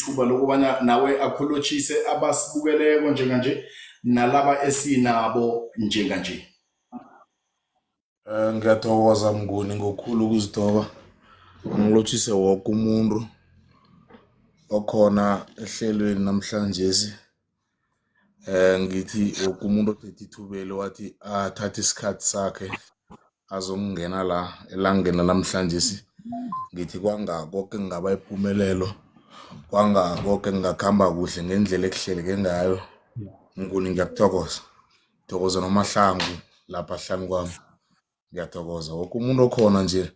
ithuba lokubana nawe akhulotshise abasibukeleko njenganje nalaba esinabo njenganje. Ngiyathokoza Mnguni ngokukhulu ukuzithoba. Angilotjhise woke umuntu okhona ehlelweni namhlanjesi. Ngithi woke umuntu othethe ithubeli wathi athathe isikhathi sakhe azokungena la elangeni namhlanjesi. Ngithi kwanga koke kungaba ipumelelo, kwanga koke kungakhamba kuhle ngendlela ekuhleleke ngayo. Mnguni ngiyakuthokoza. Thokoza noMahlangu lapha hlanu kwami. Ngiyathokoza woke umuntu okhona nje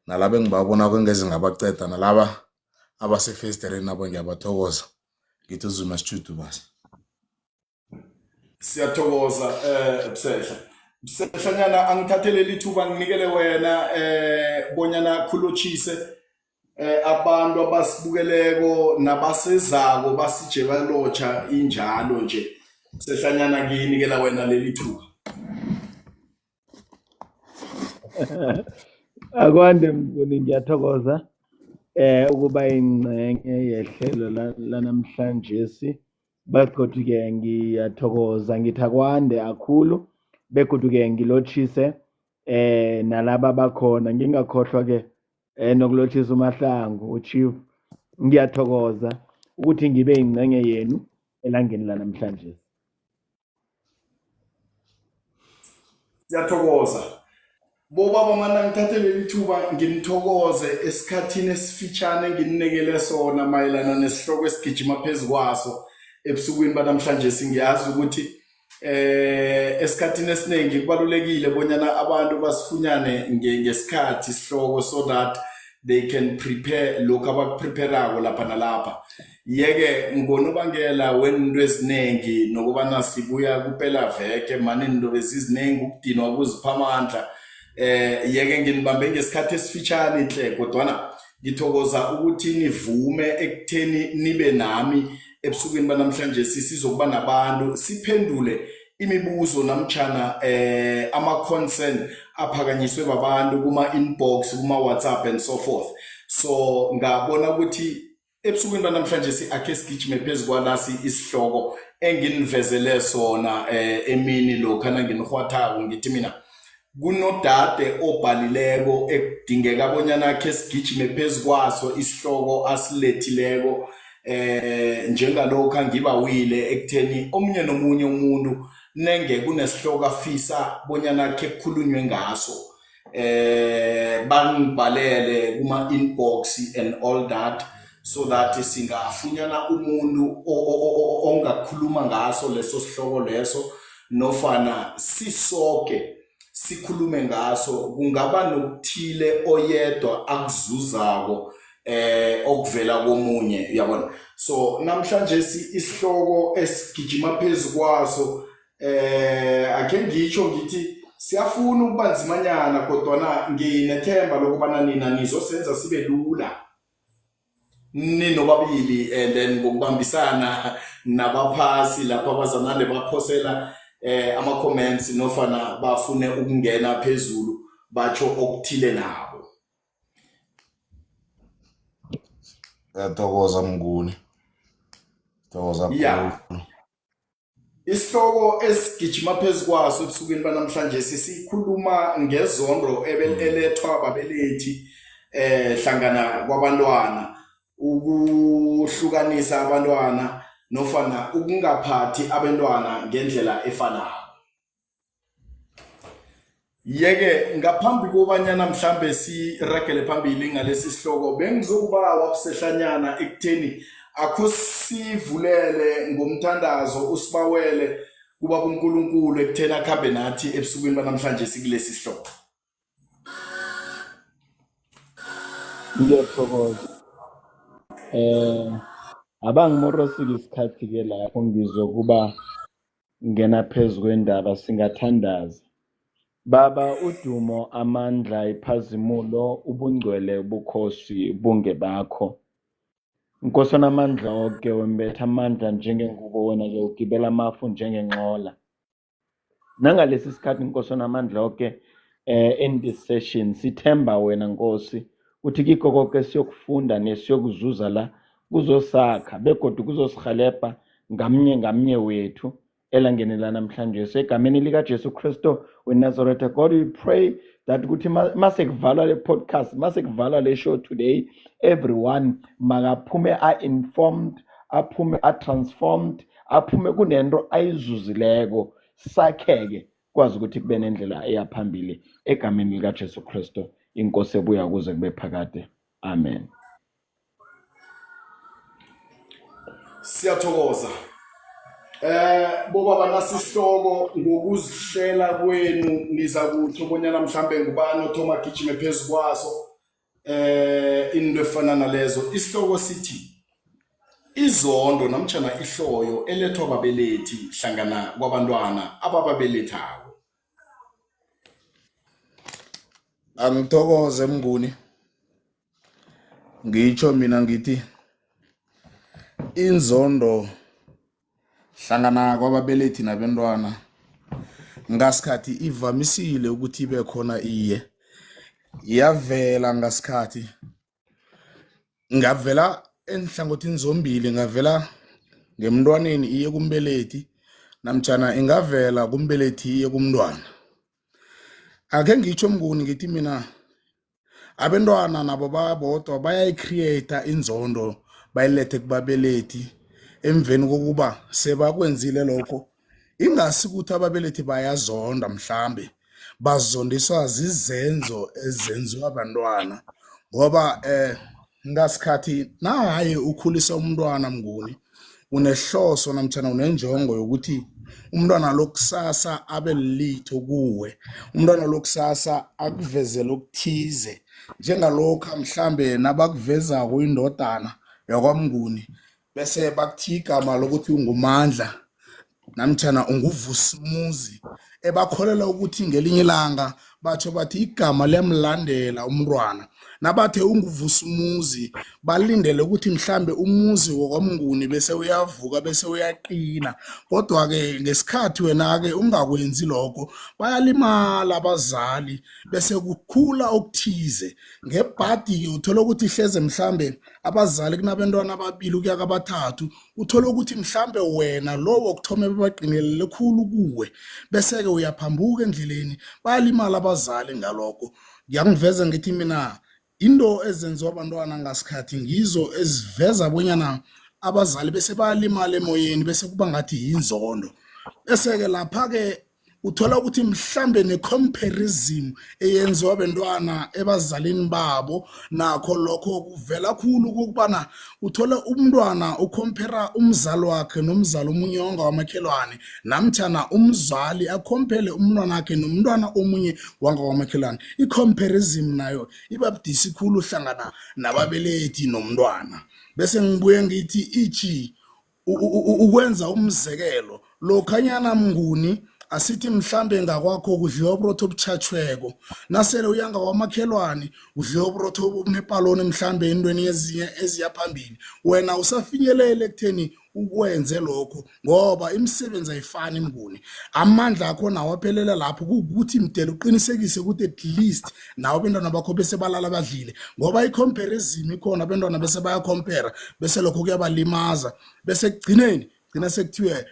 nalaba engibabonako engeze ngabaceda nalaba abasefesdereni nabo ngiyabathokoza. Ngithi uzuma sitjhudu basi. Siyathokoza Bsehla. Bsehlanyana angithatheleli ithuba nginikele wena bonyana khulotshise abantu abasibukeleko nabasezako basije balotsha injalo nje. Bsehlanyana ngiyinikela wena leli thuba. Akwande Mnguni, ngiyathokoza ukuba ingxenye yehlelo lanamhlanjesi. Begodu-ke ngiyathokoza ngithi akwande akhulu begodu-ke ngilotjhise nalaba bakhona ngingakhohlwa-ke nokulotjhisa uMahlangu uChief. Ngiyathokoza ukuthi ngibe ingxenye yenu elangeni lanamhlanje. Siyathokoza. Bobaba mana ngithathe leli thuba nginithokoze esikhathini esifitshane engininekele sona mayelana nesihloko esigijima phezu kwaso ebusukwini banamhlanje. Singiyazi ukuthi esikhathini esiningi kubalulekile bonyana abantu basifunyane ngesikhathi isihloko so that they can prepare lokhu abakupreparako lapha nalapha. Yeke ngonobangela weento ezinengi nokubana sibuya kupela veke mane iinto bezizinengi ukudinwa kuzipha amandla yeke nginibambe ngesikhathi esifitshane hle kodwana ngithokoza ukuthi nivume ekutheni nibe nami ebusukwini banamhlanje. Sizokuba nabantu siphendule imibuzo namtjhana ama-concern aphakanyiswe babantu kuma-inbox, kuma-WhatsApp and so forth. So ngabona ukuthi ebusukwini banamhlanje akhe sigijime phezu kwalasi isihloko enginivezele sona emini lokhu nanginihwathako. Ngithi mina kunodade obhalileko ekudingeka bonyana akhe sigijime phezu kwaso isihloko asilethileko njengalokhu angibawile ekutheni omunye nomunye umuntu nenge kunesihloko afisa bonyana khe kukhulunywe ngaso bangibhalele kuma inbox and all that so that singafunyana umuntu ongakhuluma ngaso leso sihloko leso nofana sisoke sikhulume ngaso. Kungaba nokuthile oyedwa akuzuzako okuvela komunye, uyabona. So namhlanje isihloko esigijima phezu kwaso akhe ngitsho ngithi siyafuna ukuba nzimanyana kodwana nginethemba lokubana nina nizosenza sibe lula ninobabili and then ngokubambisana nabaphasi lapho abazanande baphosela ama comments nofana bafune ukungena phezulu batsho okuthile nabo. Ngiyathokoza Mnguni. Thokoza Yeah. khulu. Isihloko esigijima phezu kwaso ebusukwini banamhlanje sikhuluma ngezondo elethwa babelethi hlangana kwabantwana, ukuhlukanisa abantwana nofana ukungaphathi abantwana ngendlela efanako. Yeke ngaphambi kobanyana mhlambe siragele phambili ngalesi sihloko bengizokubawa busehlanyana ekutheni akho sivulele ngomthandazo usibawele kuba kuNkulunkulu ekutheni akhambe nathi ebusukwini banamhlanje sikulesi sihloko. Ngiyathokoza. Abangimorosile isikhathi ke lapho ngizokuba ngena phezu kwendaba singathandaza. Baba udumo amandla iphazimulo ubungcwele ubukhosi bungebakho. Nkosi onamandla onke wembetha amandla njengengubo wena ke ugibela amafu njengenqola. Nangalesi sikhathi Nkosi onamandla onke in this session sithemba wena Nkosi uthi kikho konke siyokufunda nesiyokuzuza la Kuzosakha begodu kuzosirhelebha ngamnye ngamnye wethu elangeni lanamhlanje. Egameni likaJesu Kristu weNazaretha, God, we pray that ukuthi mase kuvalwa le podcast, mase kuvalwa le show today, everyone makaphume a-informed, aphume a-transformed, aphume kunento ayizuzileko, sakheke kwazi ukuthi kube nendlela eya phambili egameni likaJesu Kristu, inkosi ebuya kuze kube phakade. Amen. Siyathokoza. Bobaba, nasisihloko ngokuzihlela kwenu niza kutho bonyana mhlambe ngubani othoma agijime phezu kwaso, into efana nalezo. Isihloko sithi izondo namtjhana ihloyo elethwa babelethi hlangana kwabantwana abababelethako. Angithokoze Mnguni. Ngitsho mina ngithi inzondo hlangana kwababelethi nabentwana ngasikhathi ivamisile ukuthi ibe khona, iye iyavela ngasikhathi, ngavela enhlangothini zombili, ngavela ngemntwaneni iye kumbelethi, namtjhana ingavela kumbelethi iye kumntwana. Akhe ngitsho Mnguni ngithi mina abentwana nabo babodwa bayayi-create inzondo, bayilethe kubabelethi emveni kokuba sebakwenzile lokho. Ingasi ukuthi ababelethi bayazonda, mhlambe bazondiswa zizenzo ezenziwa abantwana, ngoba ngasikhathi naye ukhulisa umntwana Mnguni, unehloso namtjhana unenjongo yokuthi umntwana lokusasa abe lilitho kuwe, umntwana lokusasa akuvezele okuthize, njengalokhu mhlambe nabakuvezako indodana yakwaMnguni bese bakuthi igama lokuthi unguMandla namtjhana unguVusimuzi, ebakholelwa ukuthi ngelinye ilanga batsho bathi igama liyamlandela umntwana. Nabathe unguVusimuzi balindele ukuthi mhlambe umuzi wakwaMnguni bese uyavuka bese uyaqina, kodwa-ke ngesikhathi wena-ke ungakwenzi lokho bayalimala abazali, bese kukhula okuthize ngebhadi-ke. Uthola ukuthi hleze mhlambe abazali kunabentwana ababili ukuya kabathathu, uthola ukuthi mhlambe wena lo wokuthoma bebaqinelele khulu kuwe, bese-ke uyaphambuka endleleni, bayalimala abazali ngalokho. Ngiyangiveza ngithi mina into ezenziwa abantwana ngasikhathi ngizo eziveza bonyana abazali bese bayalimala emoyeni, bese kuba ngathi yinzondo. Bese-ke lapha-ke uthola ukuthi mhlambe ne-comparison eyenziwa bentwana ebazalini babo nakho lokho kuvela khulu, ukubana uthole umntwana ukhompera umzali wakhe nomzali omunye wangawamakhelwane, namtjhana umzali akhompele umntwana wakhe nomntwana omunye wangawamakhelwane. I-comparison nayo iba budisi khulu hlangana nababelethi nomntwana. Bese ngibuye ngithi ichi ukwenza umzekelo, lokhanyana Mnguni asithi mhlambe ngakwakho kudliwa uburotho obutshatshweko, nasele uya ngakwamakhelwane udliwa uburotho obunepaloni mhlambe entweni ezinye eziya phambili, wena usafinyelele ekutheni ukwenze lokho, ngoba imisebenzi ayifani Mnguni, amandla akho nawo aphelela lapho. Kuwukuthi mdele uqinisekise ukuthi at least nawo abentwana bakho bese balala badlile, ngoba i-comparison ikhona, abentwana bese bayakhompera, bese lokho kuyabalimaza, bese ekugcineni gcina sekuthiwe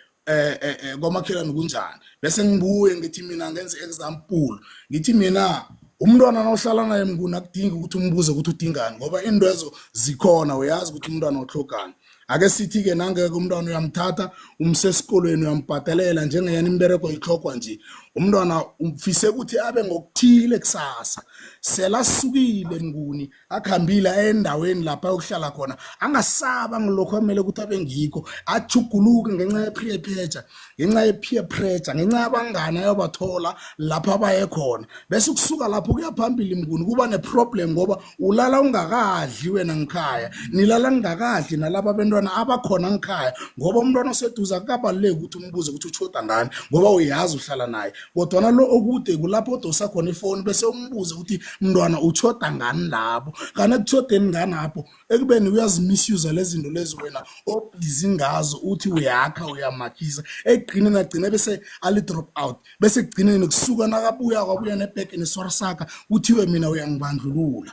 kwamakhelwane kunjani. Bese ngibuye ngithi mina ngenze example, ngithi mina umntwana nawuhlala naye Mnguni akudingi ukuthi umbuze ukuthi udingani, ngoba intwezo zikhona, uyazi ukuthi umntwana uhlogani. Ake sithi-ke nangeke umntwana uyamthatha umse esikolweni, uyambhadalela njengeyani imibereko ihlogwa nje, umntwana ufise ukuthi abe ngokuthile kusasa. Selasukile Mnguni, akuhambile endaweni lapha ayokuhlala khona, angasaba ngilokho amele ukuthi abe ngikho, ajuguluke ngenxa ye-peer pressure, ngenxa ye-peer pressure, ngenxa yabangani ayobathola lapha abaye khona. Bese kusuka lapho kuya phambili Mnguni kuba ne-problem, ngoba ulala ungakadli wena ngikhaya, nilala ngingakadli nalaba bentwana abakhona ngikhaya, ngoba umntwana oseduze akukabaluleki ukuthi umbuze ukuthi utshoda ngani, ngoba uyazi uhlala naye, kodwana lo okude kulapho odosa khona ifoni bese umbuze ukuthi mntwana utshoda ngani lapho, kanti ekutshodeni nganapho ekubeni uyazimisuse lezi zinto lezi wena obhizi ngazo, uthi uyakha uyamakhisa, ekugcineni agcine bese ali-drop out, bese ekugcineni kusuka nakabuya kwabuya nebhege neswarisaka, kuthiwe mina uyangibandlulula.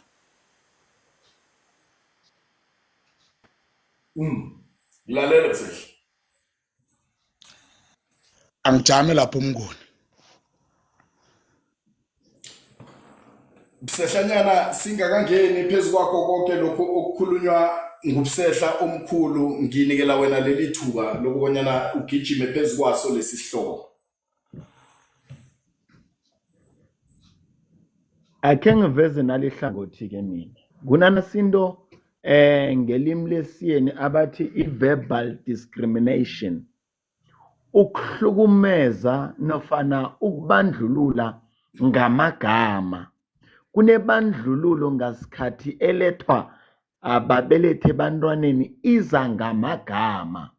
Lalela Msehla. Angijame lapho Mnguni. Msehlanyana, singakangeni phezu kwakho konke lokhu okukhulunywa nguBusehla omkhulu, nginikela wena leli thuba lokubonyana ugijime phezu kwaso lesi sihloko. Akhe ngiveze nalihlangothi-ke mina. Kunanasinto ngelimi lesiyeni abathi i-verbal discrimination, ukuhlukumeza nofana ukubandlulula ngamagama. Kunebandlululo ngasikhathi elethwa ababelethi ebantwaneni, iza ngamagama.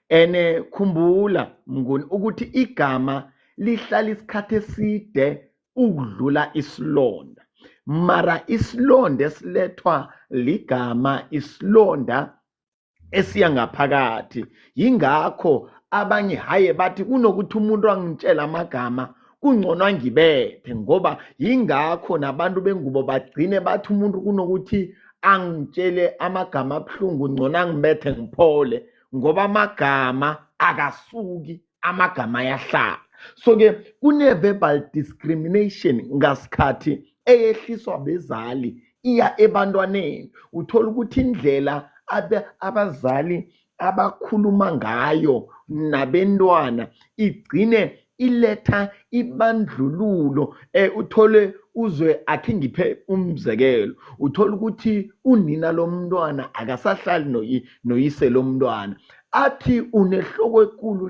Ene khumbula Mnguni ukuthi igama lihlala isikhathi eside ukudlula isilonda. Mara isilonda esilethwa ligama isilonda esiya ngaphakathi. Yingakho abanye haye bathi kunokuthi umuntu angitshela amagama kungcono angibethe, ngoba yingakho nabantu bengubo bagcine bathi umuntu kunokuthi angitshele amagama abuhlungu ngcono angibethe ngiphole, ngoba amagama akasuki, amagama ayahlala. So-ke kune-verbal discrimination ngasikhathi eyehliswa bezali iya ebantwaneni. Uthola ukuthi indlela abazali abakhuluma ngayo nabentwana igcine iletha ibandlululo. Uthole uzwe, akhe ngiphe umzekelo, uthola ukuthi unina lomntwana akasahlali noyise lomntwana, athi unehloko ekulu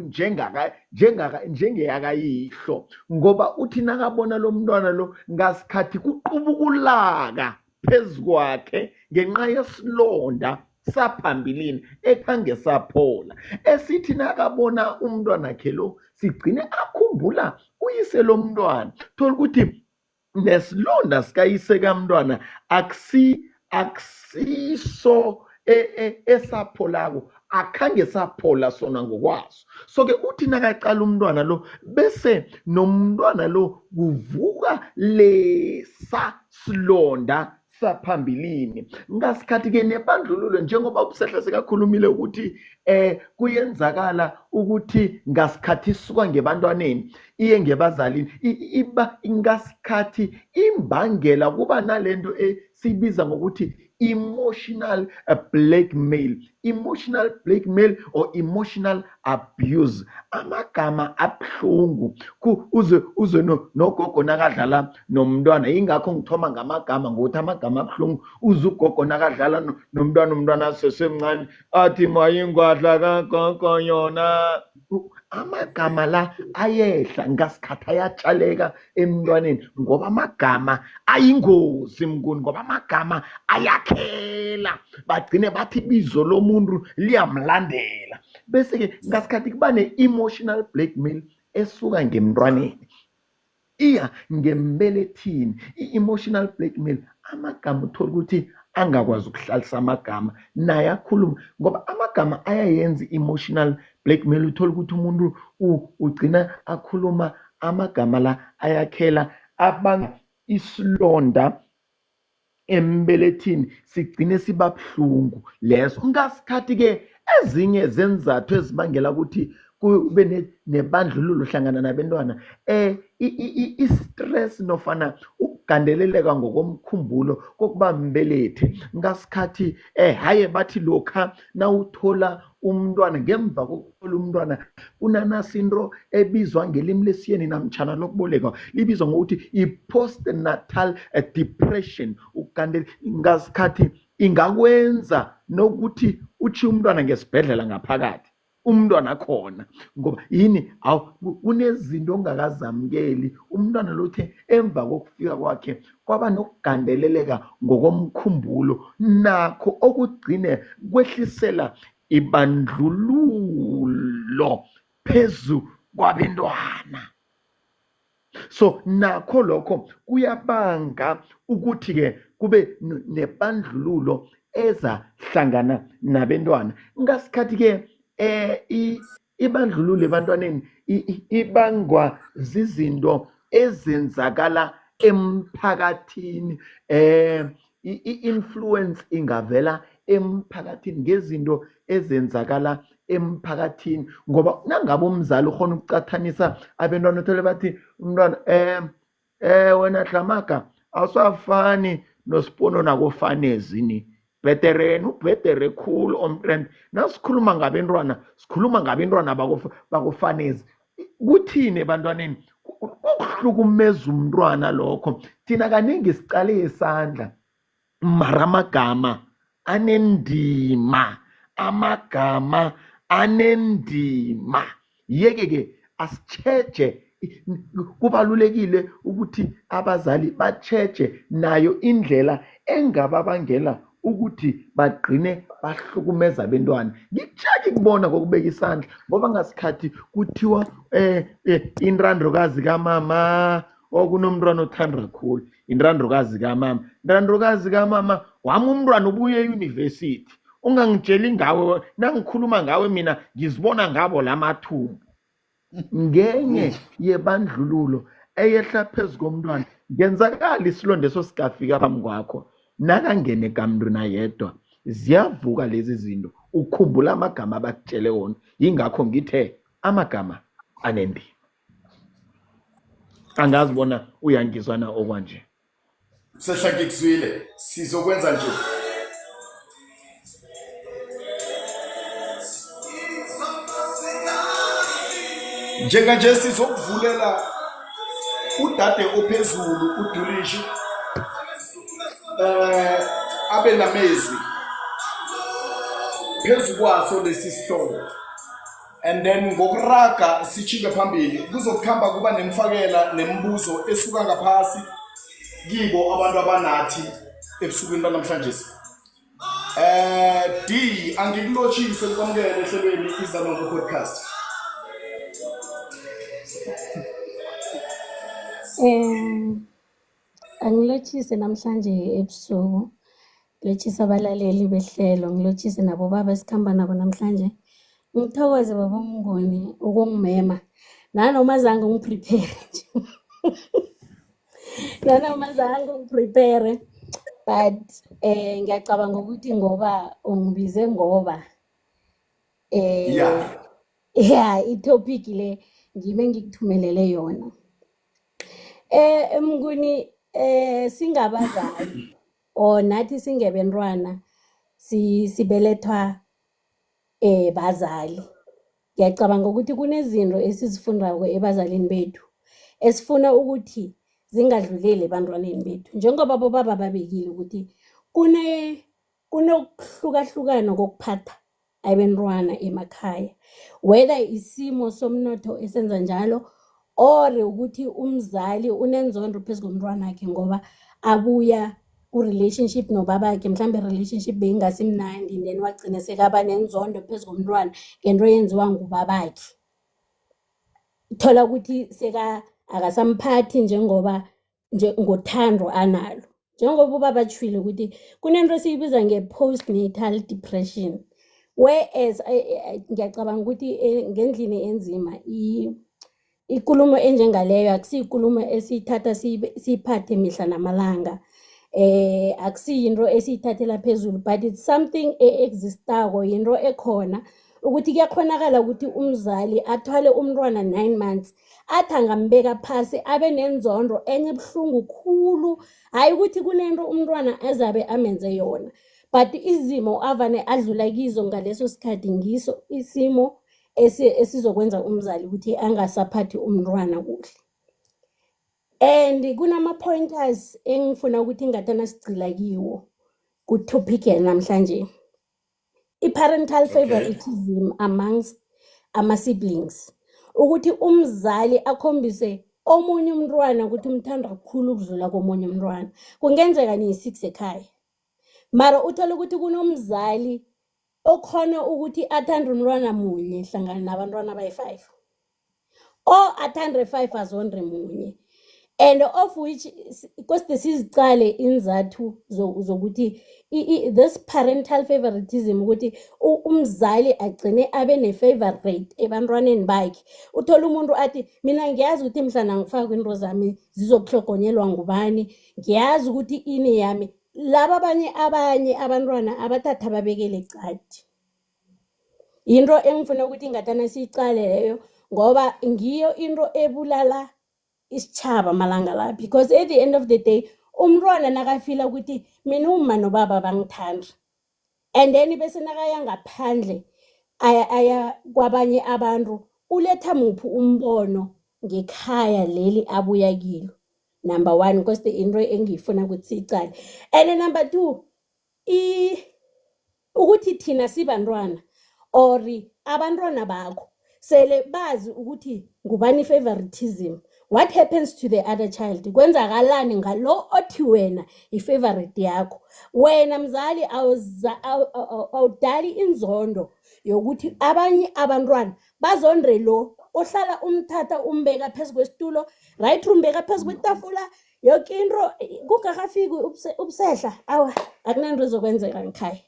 njengeyakayihlo, ngoba uthi nakabona lo mntwana lo ngasikhathi kuqubukulaka phezu kwakhe ngenxa yesilonda saphambilini ekhange saphola. Esithi nakabona umntwana wakhe lo sigcine akhumbula uyise lomntwana. Thola ukuthi nesilonda sikayise kamntwana akusiso esapholako, akhange saphola sona ngokwaso. So ke uthi nakaqala umntwana lo, bese nomntwana lo kuvuka lesa silonda saphambilini. Ngasikhathi ke nebandlululo, njengoba uBusehla sekakhulumile ukuthi kuyenzakala ukuthi ngasikhathi isuka ngebantwaneni iye ngebazalini, iba ngasikhathi imbangela kuba nalento esiyibiza ngokuthi emotional blackmail, emotional blackmail or emotional abuse. Amagama abuhlungu uze nogogo nakadlala nomntwana. Yingakho ngithoma ngamagama, ngokuthi amagama abuhlungu. Uze ugogo nakadlala nomntwana, umntwana asesemncane athi mayingwadla kagogo yona. Amagama la ayehla ngasikhathi ayatshaleka emntwaneni, ngoba amagama ayingozi Mnguni, ngoba amagama ayakhela, bagcine bathi ibizo lomuntu liyamlandela. Bese-ke ngasikhathi kuba ne-emotional blackmail esuka ngemntwaneni iya ngembelethini. I-emotional blackmail, amagama uthola ukuthi angakwazi ukuhlalisa amagama naye akhuluma, ngoba amagama ayayenza i-emotional blackmail. Uthola ukuthi umuntu ugcina akhuluma amagama la ayakhela, abanga isilonda embelethini sigcine siba buhlungu leso. Ngasikhathi-ke ezinye zenzathu ezibangela ukuthi kube nebandlululo hlangana nabentwana, i-stress nofana ukugandeleleka ngokomkhumbulo kokuba mbelethi. Ngasikhathi haye bathi lokha nawuthola umntwana, ngemva kokuthola umntwana kunanasinto ebizwa ngelimi lesiyeni namtjhana lokubolekwa, libizwa ngokuthi i-postnatal depression. Ukugandela ngasikhathi ingakwenza nokuthi utshiye umntwana ngesibhedlela ngaphakathi, umntwana khona, ngoba yini? Awu, kunezinto ongakazamukeli. Umntwana lo uthe emva kokufika kwakhe kwaba nokugandeleleka ngokomkhumbulo, nakho okugcine kwehlisela ibandlululo phezu kwabentwana. So nakho lokho kuyabanga ukuthi-ke kube nebandlululo eza hlangana nabentwana. Ngasikhathi-ke ibandlululo ebantwaneni ibangwa zizinto ezenzakala emphakathini. I-influence ingavela emphakathini, ngezinto ezenzakala emphakathini. Ngoba nangabe umzali ukhona ukucathanisa abantwana, uthole bathi umntwana wena Dlhamaga awusafani noSipono nakofanezini, bhetere yena ubhetere khulu omtrend. Nasikhuluma ngabentwana, sikhuluma ngabentwana bakofanezi. Kuthini ebantwaneni? Kukuhlukumeza umntwana lokho. Thina kaningi sicale isandla, mara amagama anendima, amagama anendima. Yeke-ke asitjheje, kubalulekile ukuthi abazali batjheje nayo indlela engababangela ukuthi bagcine bahlukumeza abentwana. Ngikutsheki kubona kokubeka isandla, ngoba ngasikhathi kuthiwa intandokazi kamama, okunomntwana othanda khulu, intandokazi kamama, intandokazi kamama wami, umntwana ubuye e-university. Ungangitsheli ngawe, nangikhuluma ngawe mina ngizibona ngabo lamathumbu. Ngenye yebandlululo eyehla phezu komntwana. Ngenzakala isilonda eso sikafika phambi kwakho, nakangene kamntwana yedwa ziyavuka lezi zinto, ukhumbula amagama abakutshele wona. Yingakho ngithe amagama anendima. Angazi bona uyangizwana okwanje. Sehla, ngikuzwile. Sizokwenza nje. Njenganje sizokuvulela udade ophezulu uDulishi abe namezwi phezu kwaso lesi sihloko, and then ngokuraga sitjhinge phambili, kuzokukhamba kuba nemfakela nemibuzo esuka ngaphasi kibo abantu abanathi ebusukwini banamhlanje. D, angikulotshise, kwamukele ehlelweni Izanonke Podcast. Angilotshise namhlanje ebusuku. Ngilotshise abalaleli behlelo, ngilotshise nabo baba esikhamba nabo namhlanje. Ngithokoze baba uMnguni ukungimema. Nanoma zange ungiprepare nje. Nanoma zange ungiprepare, but ngiyacabanga ukuthi ngoba ungibize ngoba yeah, i-topic le ngime ngikuthumelele yona. Mnguni, singabazali or nathi singebentwana sibelethwa bazali. Ngiyacabanga ukuthi kunezinto esizifundako ebazalini bethu esifuna ukuthi zingadluleli ebantwaneni bethu. Njengoba bobaba babekile ukuthi kunokuhlukahlukana kokuphatha abentwana emakhaya, whether isimo somnotho esenza njalo or ukuthi umzali unenzondo phezu komntwanakhe ngoba abuya ku-relationship nobabakhe, mhlambe relationship beyingasimnandi, then wagcina sekaba nenzondo phezu komntwana ngento eyenziwa ngubabakhe. Thola ukuthi seka akasamphathi njengoba nje ngothando analo. Njengoba ubaba atshwile ukuthi kunento esiyibiza nge-postnatal depression, whereas ngiyacabanga ukuthi ngendlini enzima ikulumo enjengaleyo akusiyikulumo esiyithatha siyiphathe mihla namalanga, akusiyinto esiyithathela phezulu, but it's something e-existako, yinto ekhona ukuthi kuyakhonakala ukuthi umzali athwale umntwana 9 months, athi angambeka phasi abe nenzondo enye ebuhlungu khulu. Hayi ukuthi kunento umntwana azabe amenze yona, but izimo avane adlula kizo ngaleso sikhathi ngiso isimo esizokwenza umzali ukuthi angasaphathi umntwana kuhle. And kunama-pointers engifuna ukuthi ngathana sigcila kiwo ku-topic yanamhlanje, i-parental favoritism amongst ama-siblings, ukuthi umzali akhombise omunye umntwana ukuthi umthanda kakhulu ukudlula komunye umntwana. Kungenzeka niyi-six ekhaya, mara uthole ukuthi kunomzali okhona ukuthi athande umntwana munye hlangana nabantwana abayi-five, or athande five azonde munye, and of which koside sizicale inzathu zokuthi this parental favoritism, ukuthi umzali agcine abe ne-favorite ebantwaneni bakhe. Uthola umuntu athi, mina ngiyazi ukuthi mhlana ngifaka into zami zizokuhlogonyelwa ngubani, ngiyazi ukuthi ini yami. Laba abanye abantwana abathatha babekele eqadi. Yinto engifuna ukuthi ngathana siyicale leyo, ngoba ngiyo into ebulala isitjhaba malanga la, because at the end of the day umntwana nakafila ukuthi mina umma nobaba bangithanda, and then bese nakaya ngaphandle aya kwabanye abantu, uletha muphi umbono ngekhaya leli abuya kilo? Number one, because into engiyifuna ukuthi siyicale. And number two, ukuthi thina sibantwana or abantwana bakho sele bazi ukuthi ngubani favoritism, what happens to the other child? Kwenzakalani ngalo othi wena i-favorite yakho? Wena mzali awudali inzondo yokuthi abanye abantwana bazonde lo ohlala umthatha umbeka phezu kwesitulo, right, umbeka phezu kwetafula, yoke into kungakafiki ubusehla. Awa, akunanto ezokwenzeka ngikhaya.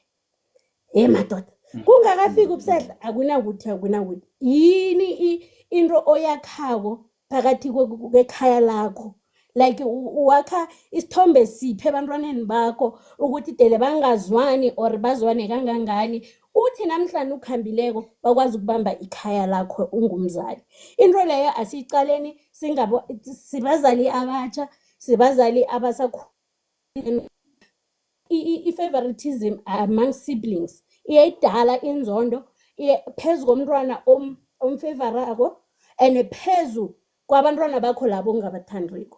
Ye madoda, kungakafiki ubusehla, akunakuthi yini into oyakhako phakathi kwekhaya lakho? Like wakha isithombe siphi ebantwaneni bakho ukuthi dele bangazwani or bazwane kangangani, uthi namhlanje ukhambileko bakwazi ukubamba ikhaya lakho ungumzali? Into leyo asiyicaleni singabo sibazali abatsha, sibazali abasakhula. I-favoritism among siblings iyayidala inzondo phezu komntwana omfavorako and phezu kwabantwana bakho labo ongabathandiko,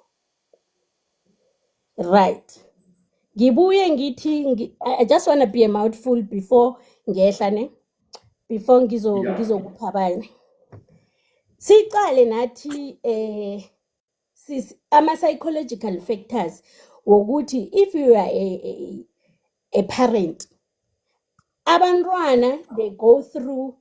right? Ngibuye ngithi I just want to be a mouthful before ngehla, ne, before ngizokupha abanye. Sicale nathi ama psychological factors wokuthi if you are a parent, abantwana they go through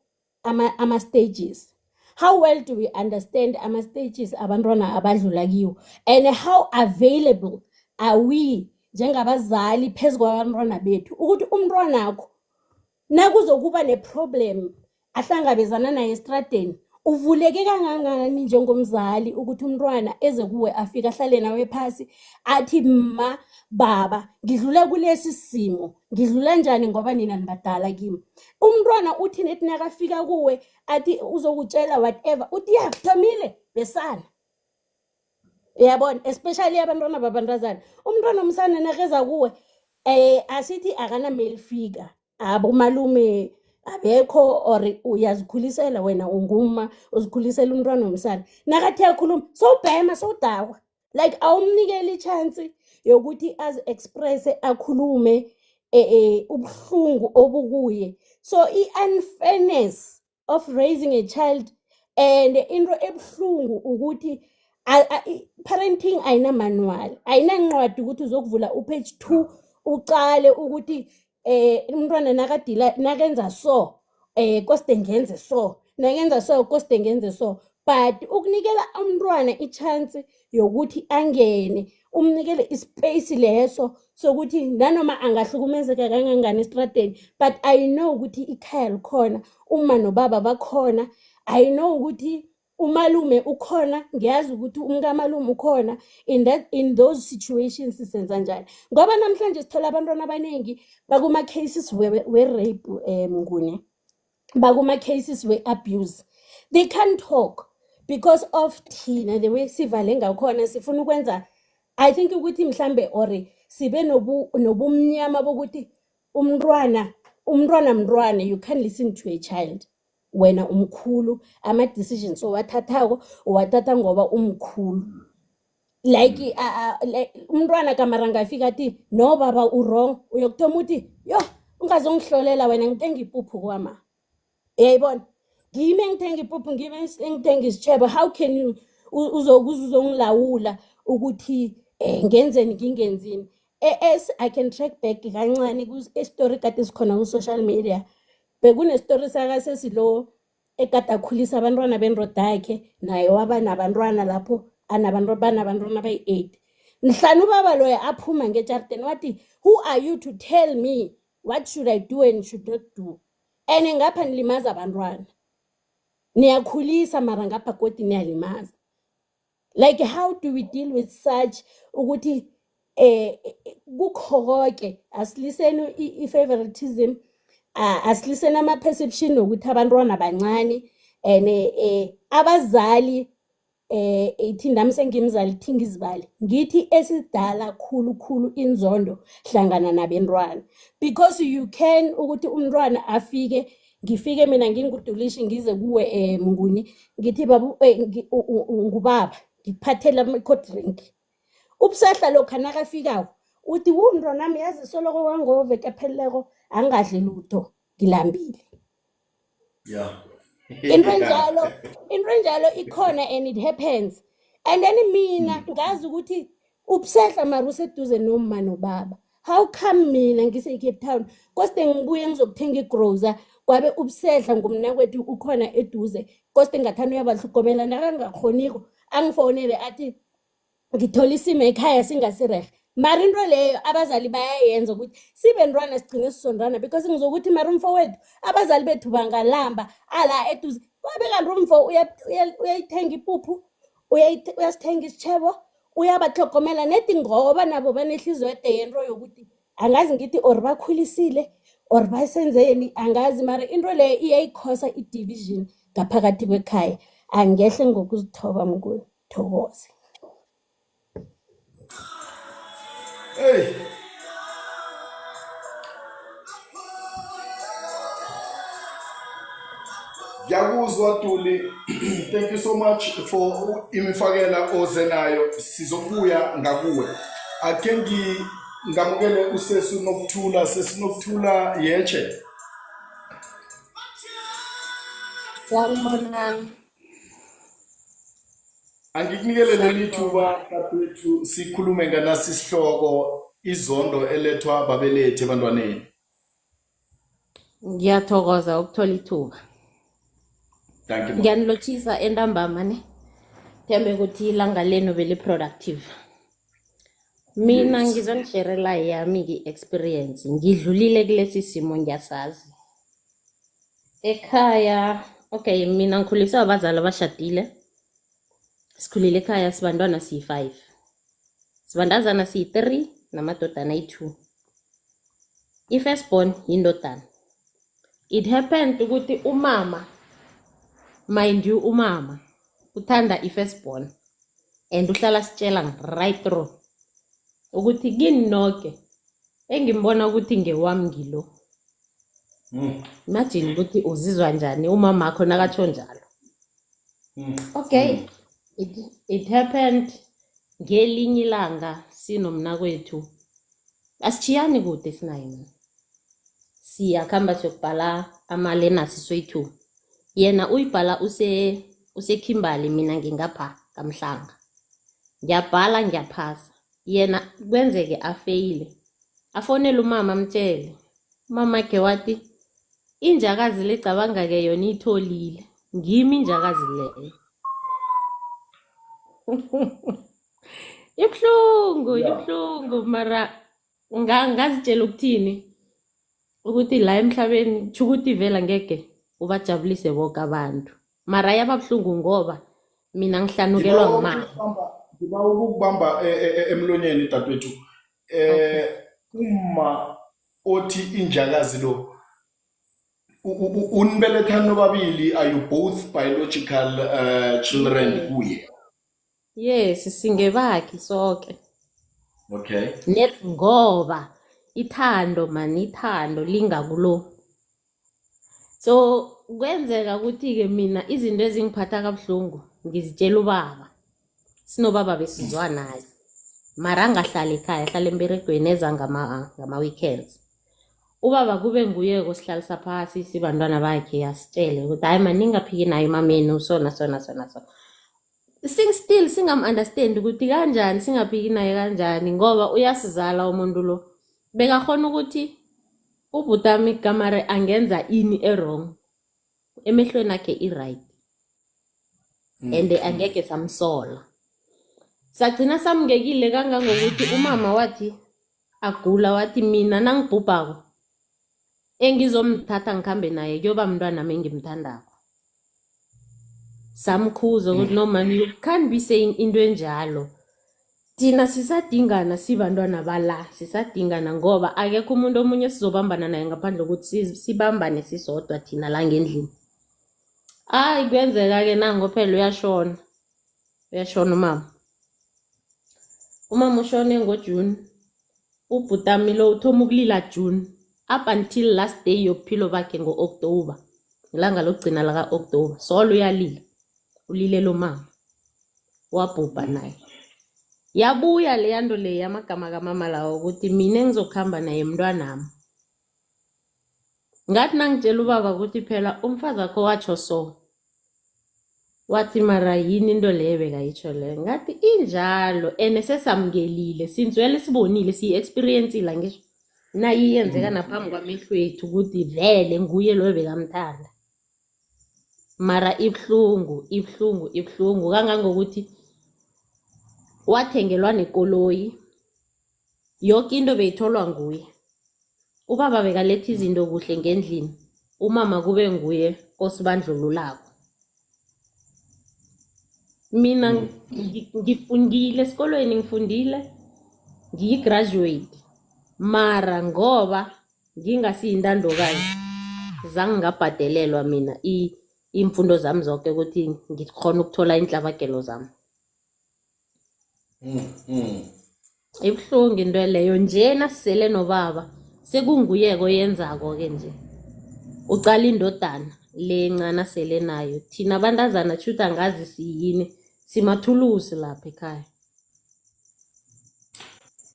ama stages. How well do we understand ama stages abantwana abadlula kiwo, and how available are we njengabazali phezu kwabantwana bethu, ukuthi umntwanakho nakuzokuba neproblem ahlangabezana naye estradeni, uvuleke kangangani njengomzali ukuthi umntwana eze kuwe, afike ahlale nawe phasi, athi, "Ma, baba, ngidlula kulesi simo, ngidlula njani, ngoba nina nibadala kimi"? Umntwana uthi nethi nakafika kuwe athi uzokutshela whatever, uthi ya thomile besana. Uyabona, especially abantwana babantazana, umntwana omsana nakeza kuwe, asithi akana male figure, abomalume abekho, or uyazikhulisela wena, unguma uzikhulisela umntwana womsana, nakathi yakhuluma sowubhema, sowudakwa, like awumnikeli i-chance yokuthi azi-expresse, akhulume ubuhlungu obukuye. So i-unfairness of raising a child, and into ebuhlungu ukuthi parenting ayina-manual, ayinancwadi ukuthi uzokuvula upage 2 ucale ukuthi umntwana nakadila, nakenza so, koste ngenze so, nakenza so koste ngenze so. But ukunikela umntwana i-chance yokuthi angene, umnikele ispace leso sokuthi nanoma angahlukumezeka kangangani estradeni, but I know ukuthi ikhaya likhona, uma nobaba bakhona, I know ukuthi umalume ukhona, ngiyazi ukuthi umkamalume ukhona. In those situations senza njani? Ngoba namhlanje sithola abantwana abaningi bakuma cases we rape, ngune bakuma cases we-abuse. They can't talk because of thina, the way sivale ngakhona. Sifuna ukwenza, I think ukuthi mhlambe or sibe nobumnyama bokuthi umntwana, umntwana mntwana, you can't listen to a child. Wena umkhulu, ama-decisions owathathako uwathatha ngoba umkhulu. Like like, umntwana kamara ngafika athi, "No baba, u-wrong," uyokuthoma uthi, "Yo, ungazongihlolela wena, ngithenga ipuphu kwama." Uyayibona, ngime ngithenga ipuphu, ngime ngithenga isitshebo. How can you uzokuza uzongilawula ukuthi ngenzeni, ngingenzini? As I can track back kancane ku-story kade sikhona ku-social media, bekunestori sakasesilo ekade akhulisa abantwana bendoda yakhe, naye waba nabantwana lapho, anabantu, banabantwana abayi-8. Mhlana ubaba loyo aphuma ngejardeni wathi, "Who are you to tell me what should I do and should not do? And ngapha nilimaza abantwana, niyakhulisa, mara ngapha godi niyalimaza." Like, how do we deal with such ukuthi Kukho konke asiliseni i-favoritism, asiliseni ama-perception nokuthi abantwana bancane and abazali, ithi nami sengimzali, ithi ngizibale, ngithi esidala khulu khulu inzondo hlangana nabentwana, because you can ukuthi umntwana afike, ngifike mina ngingudulishi, ngize kuwe Mnguni, ngithi babu, ngubaba, ngikuphathela ama-cold drink. Ubusehla lokha nakafikako uthi, "Wumntwanami, yazi soloko wangoveke epheleleko angadli lutho, ngilambile." Into enjalo, into enjalo ikhona and it happens. And then mina ngazi ukuthi ubusehla mara useduze noma nobaba. How come mina ngise-Cape Town, koste ngibuye ngizokuthenga igrosa, kwabe ubusehla ngumnakwethu ukhona eduze, koste ngathanda uyabahlogomela, nakangakhoniko angifonele athi ngithola isimo ekhaya singasirehe. Mara into leyo abazali bayayenza ukuthi sibe ntwana sigcine sisondana, because ngizokuthi mara umfowethu, abazali bethu bangalamba ala eduze, wabe kanti umfo uyayithenga ipuphu, uyasithenga isitshebo, uyabatlhogomela nedi, ngoba nabo banehliziyo ede yento yokuthi angazi ngithi or bakhulisile or basenzeni, angazi. Mara into leyo iyayikhosa i-division ngaphakathi kwekhaya. Angehle ngokuzithoba, Mnguni, thokoze. Hey. Ngiyakuzwa Tuli. Thank you so much for imifakela oze nayo. Sizobuya ngakuwe. Ake ngamukele usesu Nokuthula, sesi Nokuthula, yeche. Sanibonani. Angikunikele leli thuba dadewethu, sikhulume nganasi isihloko, izondo elethwa babelethi ebantwaneni. Ngiyathokoza ukuthola ithuba. Thank you, ma. Ngiyanilotshisa entambama ne. Thembe ukuthi ilanga lenu beli-productive. Mina ngizonisherela yami i-experience. Ngidlulile kulesi simo, ngiyasazi. Ekhaya, okay, mina ngikhuliswe abazali abashadile. Sikhulile ekhaya sibantwana siyi-5. Sibantazana siyi-3 namadodana ayi-2. I-first born yindodana. It happened ukuthi umama, mind you, umama uthanda i-first born and uhlala sitshela right through ukuthi kini noke engimbona ukuthi ngewami ngilo. Imagine ukuthi uzizwa njani umama akho nakatsho njalo. Okay, it happened ngelinye ilanga sinomnakwethu, asitshiyani kude sinaye mina. Siyakhamba siyokubhala ama-learners soyi-two. Yena uyibhala useKimberley, mina ngingapha kaMhlanga. Ngiyabhala, ngiyaphasa. Yena kwenzeke afeyile. Afonele umama amtshele. Umamakhe wathi injakazi lecabanga-ke yona iyitholile. Ngimi injakazi leyo. Ibuhlungu, ibuhlungu mara ngazitshela ukuthini, ukuthi la emhlabeni tsho ukuthi vele angeke ubajabulise bonke abantu. Mara yababuhlungu ngoba mina ngihlanukelwa ngumama. Ngibawa ukukubamba emlonyeni dadewethu. Uma othi injakazi lo, unibelethani nobabili, are you both biological children kuye? Yes, singebakhe sonke. Okay. Net ngoba ithando man, ithando lingakulo. So kwenzeka ukuthi ke mina izinto ezingiphatha kabuhlungu ngizitshela ubaba. Sinobaba besizwa naye. Mara angahlali ekhaya, ahlala emberegweni, eza ngama weekends. Ubaba kube nguye osihlalisa phasi sibantwana bakhe, asitshele ukuthi hayi man, ningaphiki naye umamenu, sona sona sona sona. Sing still singam understand ukuthi kanjani singaphiki naye kanjani, ngoba uyasizala umuntu lo. Bekakhona ukuthi ubhutami kamare angenza ini e-wrong, emehlweni akhe i-right. And angeke samsola. Sagcina samngekile kangangokuthi umama wathi agula wathi mina nangibhubhako engizomthatha ngikhambe naye kuyoba mntwana nami engimthandako. Samkhuza ukuthi no man, you can't be saying into enjalo. Thina sisadingana sibantwana bala, sisadingana ngoba akekho umuntu omunye esizobambana naye ngaphandle kokuthi sibambane sisodwa thina la ngendlini. Hayi kuyenzeka-ke nango phela uyashona, uyashona umama. Umama ushone ngoJune, ubhutami lo uthoma ukulila June up until last day yobuphilo bakhe ngo-October, ilanga lokugcina laka-October, solo uyalila, ulilela umama. Wabhubha naye. Yabuya leya nto le yamagama kamama lawo ukuthi mina engizokuhamba naye mntwanami. Ngathi nangitshela ubaba ukuthi phela umfazi wakho watsho so, wathi mara yini into leyo bekayitsho leyo. Ngathi injalo ene sesamukelile, sinzwele sibonile, siyi-experience-ile angisho, nayo iyenzeka naphambi kwamehlo ethu ukuthi vele nguye loyo bekamthanda. Mara ibuhlungu, ibuhlungu, ibuhlungu kangangokuthi wathengelwa nekoloyi, yoke into beyitholwa nguye. Ubaba bekaletha izinto kuhle ngendlini, umama kube nguye osibandlululako. Mina ngifundile esikolweni, ngifundile, ngiyi-graduate, mara ngoba ngingasiyintandokazi zange ngabhadelelwa mina iimfundo zami zonke ukuthi ngikhona ukuthola inhlabagelo zami. Ibuhlungu into leyo nje nasisele nobaba sekunguye oyenzako-ke nje. Uqala indodana le encane asele nayo. Thina abantazana tjhuthi angazi siyini, simathulusi lapha ekhaya.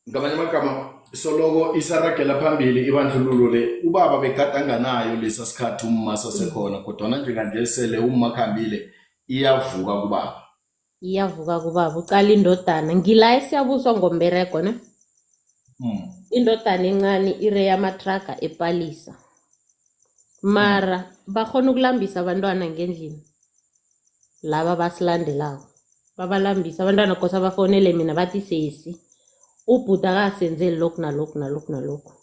Ngamanye amagama soloko isaragela phambili ibandlululo le, ubaba begade anganayo lesa sikhathi umma sasekhona, kodwana njenganje sele umma khambile iyavuka kubaba. Iyavuka kubaba, uqala indodana. Ngila esiyabuswa ngomberego ne? Indodana encane ireya amathraga ePalisa. Mara bakghona ukulambisa abantwana ngendlini laba basilandelako. Babalambisa abantwana kosa bafonele mina bathi sesi, ubhuti akasenzeli lokhu nalokhu nalokhu nalokhu.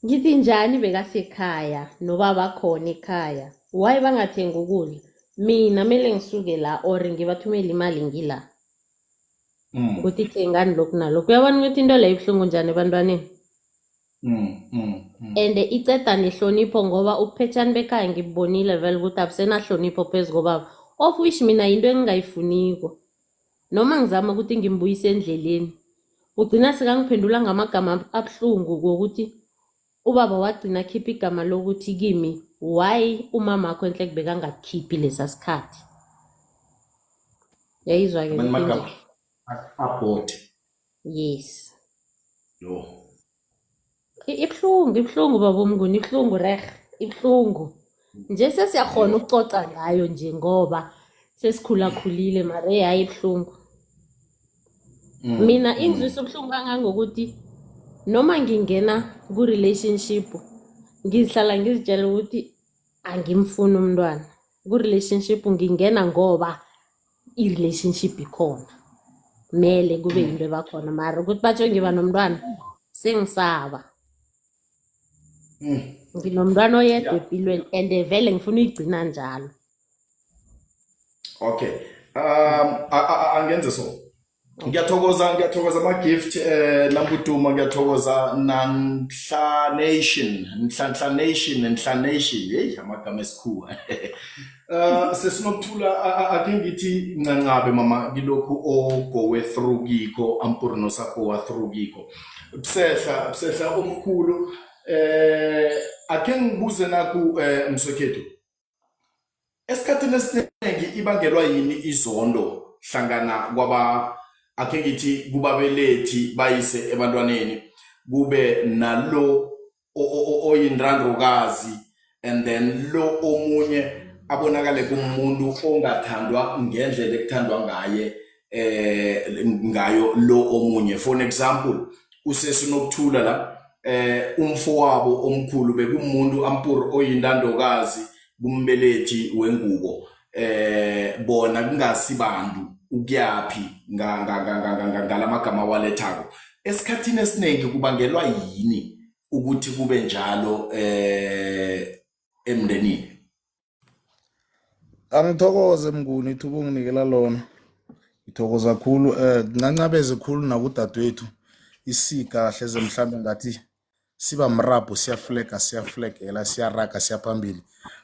Ngithi njani bekasekhaya nobaba khona ekhaya, why bangathengi ukudla? Mina mele ngisuke la or ngibathumele imali ngila. Ukuthi thengani lokhu nalokhu. Uyabona ukuthi into leyo ibuhlungu njani ebantwaneni? And iceda nehlonipho ngoba ubuphetshani bekhaya ngibubonile vele ukuthi abusenahlonipho phezu kobaba. Of which mina yinto engingayifuniko. Noma ngizama ukuthi ngimbuyise endleleni, ugcina sekangiphendula ngamagama abuhlungu ngokuthi ubaba wagcina akhipha igama lokuthi kimi why umamakho enhle bekangakukhiphi lesa sikhathi. Yayizwa-ke Amanye amagama abhode. Yes. Yo. Ibuhlungu, ibuhlungu baba uMnguni, ibuhlungu reh, ibuhlungu. Nje sesiyakhona ukucoca ngayo nje ngoba sesikhulakhulile mara hayi ibuhlungu. Mina ingizwisa ubuhlungu kangangokuthi noma ngingena ku-relationship ngihlala ngizitshela ukuthi angimfuni umntwana. Ku-relationship ngingena ngoba i-relationship ikhona. Mele kube yinto ebakhona mara ukuthi batsho ngiba nomntwana sengisaba. Nginomntwana oyedwa empilweni and vele ngifuna uyigcina njalo. Okay. Angenze so. Ngiyathokoza, ngiyathokoza ama-gift Nambuduma, ngiyathokoza Nanhla Nation, Nhlanhla Nation, Nhla Nation. Hey, amagama esikhuwa. Sesinokuthula ake ngithi ncancabe mama kilokhu ogowe through kikho, ampuri nosagowa through kikho. Busehla, busehla omkhulu. Ake ngibuze naku mswekhethu. Esikhathini esiningi ibangelwa yini izondo hlangana kwaba ake ngithi kubabelethi bayise ebantwaneni, kube nalo oyintandokazi and then lo omunye abonakale kumuntu ongathandwa ngendlela ekuthandwa ngaye ngayo lo omunye. For an example, usesinokuthula la umfowabo omkhulu bekumuntu ampur oyintandokazi kumbelethi wengubo, bona kungasibantu ukuyapi ngalamagama walethako. Esikhathini esiningi kubangelwa yini ukuthi kube njalo emndenini? Angithokoze Mnguni ithuba onginikela lona. Ngithokoza khulu ngincancabeze khulu nakudadewethu isika hleze mhlambe ngathi siba mrabho siyaflega siyaflegela siyaraga siyaphambili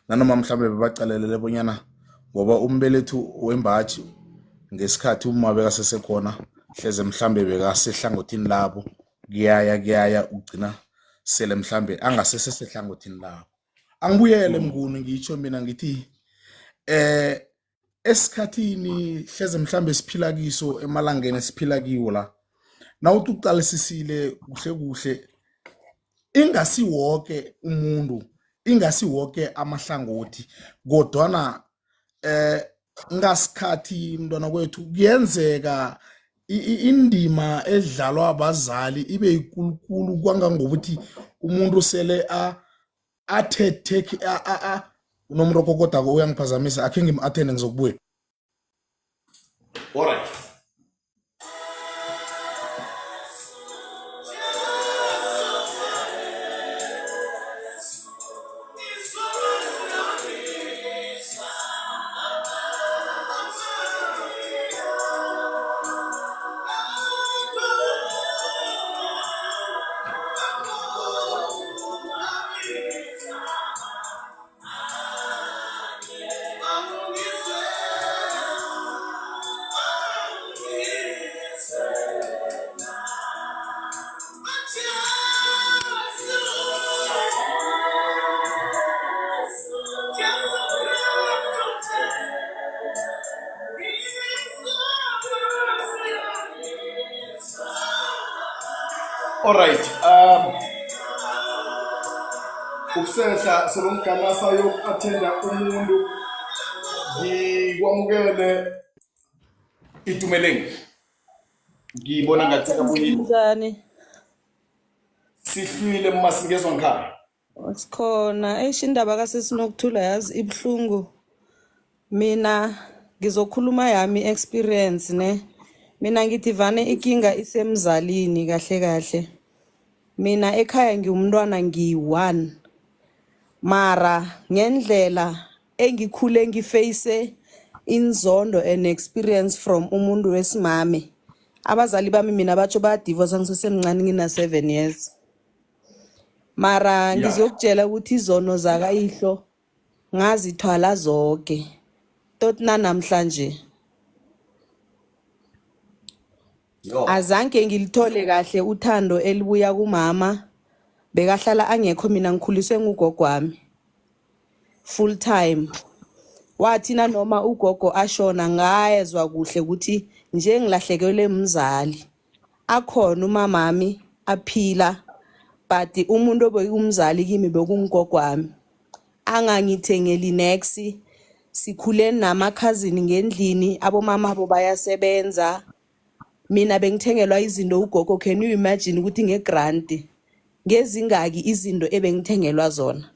nanoma mhlambe bebaqalelele bonyana ngoba umbelethu wembaji ngesikhathi uma bekasesekhona hleze mhlambe bekasehlangothini labo kuyaya kuyaya ugcina sele mhlambe angasese sehlangothini labo. Angibuyele Mnguni ngitsho mina ngithi esikhathini hleze mhlambe siphila kiso emalangeni esiphila kiwo la, nawuthi uqalisisile kuhle kuhle ingasi woke umuntu, ingasi woke amahlangothi, kodwana ngasikhathi mntwana kwethu kuyenzeka indima edlalwa abazali ibe yikulukulu kwangangokuthi umuntu sele athe unomuntu okokodako uyangiphazamisa, akhe ngim-athende ngizokubuya. All right. All right. Ukusehla solomganasa yoku-athenda umuntu, ngikwamukele Itumeleng. Ngibona ngathi kabuyile. Njani? Sihlwile masingezwa ngikhaya. Sikhona. Eish, indaba kaSisinokuthula yazi ibuhlungu. Mina ngizokhuluma yami experience ne. Mina ngithi vane ikinga isemzalini kahle kahle. Mina ekhaya ngiwumntwana ngiyi-one. Mara ngendlela engikhule ngiface inzondo and experience from umuntu wesimame. Abazali bami mina batsho bayadivorce ngisesemncane ngina 7 years. Mara ngizokutshela ukuthi izono zakayihlo ngazithwala zonke. Tot namhlanje. Azange ngilithole kahle uthando elibuya kumama. Bekahlala angekho, mina ngikhuliswe ngugogo wami full time. Wathi nanoma ugogo ashona ngayezwa kuhle ukuthi nje ngilahlekelwe umzali. Akhona umamami aphila, but umuntu obekungumzali kimi bekungugogo wami. Angangithengeli nex. Sikhule nama-cousin ngendlini, abomama bo bayasebenza. Mina bengithengelwa izinto ugogo. Can you imagine ukuthi ngegrant ngezingaki izinto ebengithengelwa zona?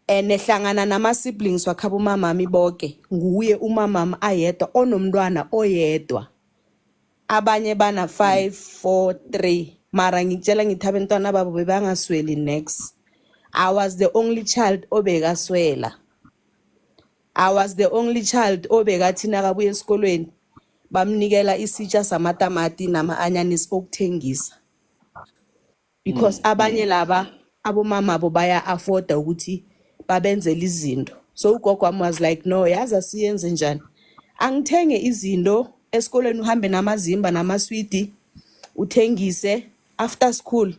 Ene hlangana nama-siblings wakhabo umamami bonke, nguye umamami ayedwa onomntwana oyedwa. Abanye bana 5 4 3, mara ngikutshela ngithi abantwana babo bebangasweli nex. I was the only child obekaswela. I was the only child obekathi nakabuya esikolweni bamnikela isitsha samatamati nama-anyanisi okuthengisa, because abanye laba abomama bo baya-afforda ukuthi babenzele izinto. So ugogo wami was like, no, yazi asiyenze njani, angithenge izinto esikolweni, uhambe namazimba namaswidi uthengise after school,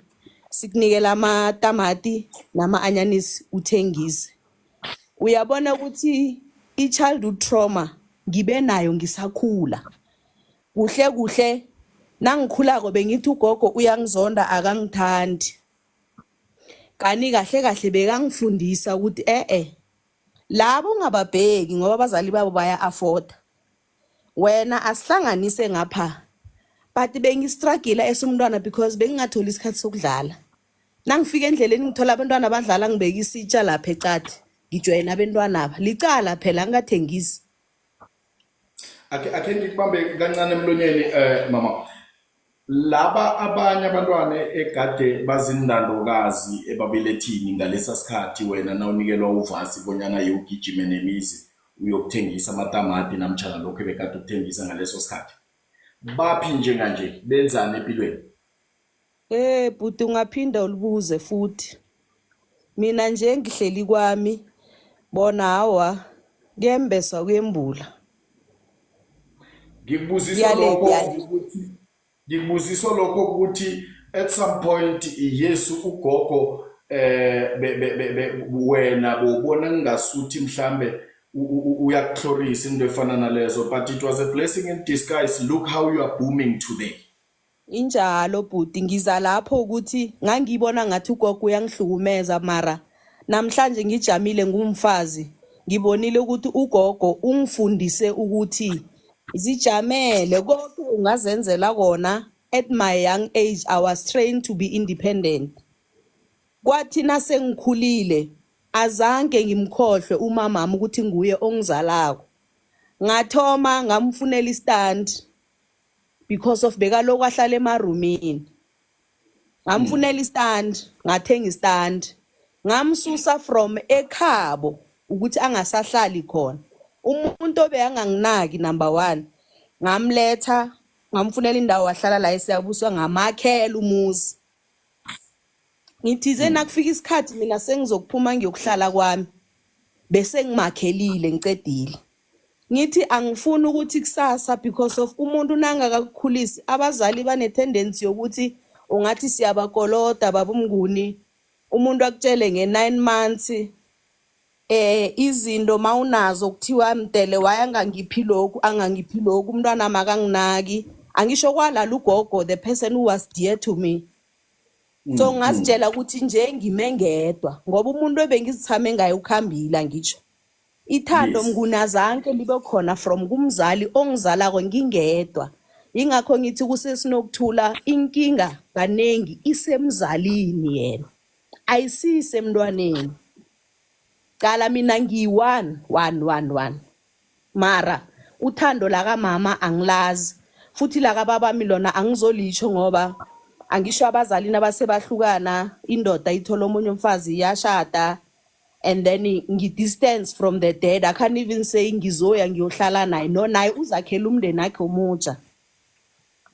sikunikela amatamati nama-anyanisi uthengise. Uyabona ukuthi i-childhood trauma ngibe nayo ngisakhula. Kuhle kuhle nangikhulako bengithi ugogo uyangizonda, akangithandi, kani kahle kahle bekangifundisa ukuthi eh labo ungababheki ngoba abazali babo baya-afforda, wena asihlanganise ngapha. But bengistruggle esumntwana because bengingatholi isikhathi sokudlala. Nangifika endleleni ngithola abantwana badlala, ngibeka isitsha lapha ecadi, ngijoyina abentwana aba licala phela ngingathengisi. Akhe ngikubambe kancane emlonyeni mama. Laba abanye abantwana egade bazindandokazi ebabelethini ngalesa sikhathi wena nawunikelwa uvasi bonyana yewugijime nemizi. Uyokuthengisa amatamati namtjhana lokho ebekade ukuthengisa ngaleso sikhathi. Baphi njenganje, benzani empilweni? Bhuti, ungaphinda ulibuze futhi. Mina nje ngihleli kwami bona hawa kuyembeswa kuyembula. Ngikubuziswa Kuyale lokho kuyale. Ukuthi ngikubuziswa lokho ukuthi at some point, yes, ugogo wena bowubona ngasuthi mhlambe uyakuhlorisa, into efana nalezo, but it was a blessing in disguise. Look how you are booming today. Injalo bhuti, ngiza lapho ukuthi ngangibona ngathi ugogo uyangihlukumeza, mara namhlanje ngijamile ngumfazi, ngibonile ukuthi ugogo ungifundise ukuthi zijamele, konke ungazenzela kona. At my young age I was trained to be independent. Kwathi nasengikhulile azange ngimkhohlwe umamami ukuthi nguye ongizalako. Ngathoma ngamfunela istand because of bekaloku ahlala emarumini. Ngamfunela istand, ngathenga istand, ngamsusa from ekhabo ukuthi angasahlali khona, umuntu obeyanganginaki number 1. Ngamletha, ngamfunela indawo, wahlala la eSiyabuswa, ngamakhela umuzi. Ngithize nakufika isikhathi mina sengizokuphuma ngiyokuhlala kwami, bese ngimakhelile, ngicedile. Ngithi angifuni ukuthi kusasa, because of umuntu nangakakukhulisi, abazali bane-tendency yokuthi ungathi siyabakoloda, babumnguni. Umuntu akutshele nge-9 months izinto mawunazo, kuthiwa mdele wayangangiphi lokhu, angangiphi lokhu, umntwana makanginaki. Angisho kwalala ugogo, the person who was dear to me. So ngazitshela ukuthi nje ngime ngedwa ngoba umuntu ebengizithame ngaye ukhambile. Angitsho ithando Mnguni azange libe khona from kumzali ongizalako ngingedwa. Ingakho ngithi kuseSinokuthula, inkinga kaningi isemzalini yena, ayisise emntwaneni. Cala mina ngiyi-one one one one, mara uthando lakamama angilazi, futhi lakababami lona angizolitsho ngoba angisho abazali nabasebahlukana, indoda ithola omunye umfazi, iyashada, and then ngi-distance from the dad. I can't even say ngizoya ngiyohlala naye. No, naye uzakhela umndeni wakhe omutsha.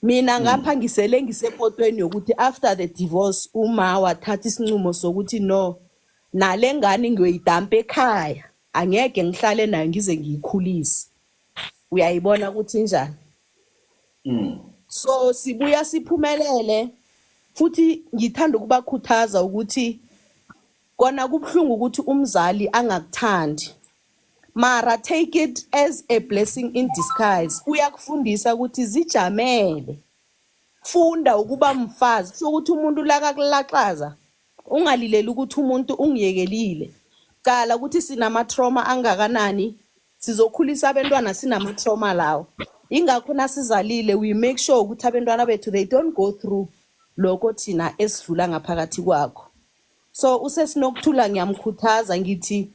Mina ngapha ngisele ngisepotweni yokuthi after the divorce uma wathatha isinqumo sokuthi no, nale ngane ngiyoyidampa ekhaya, angeke ngihlale nayo ngize ngiyikhulise. Uyayibona ukuthi njani? So sibuya siphumelele futhi. Ngithanda ukubakhuthaza ukuthi kona kubuhlungu ukuthi umzali angakuthandi, mara take it as a blessing in disguise. Uyakufundisa ukuthi zijamele, funda ukuba mfazi. Kusho ukuthi umuntu lakakulaxaza, ungalileli ukuthi umuntu ungiyekelile. Cala ukuthi sinama-trauma angakanani, sizokhulisa abantwana sinama-trauma lawo. Ingakho nasizalile we make sure ukuthi abantwana bethu they don't go through lokho thina esidlula ngaphakathi kwakho. So useSinokuthula ngiyamkhuthaza, ngithi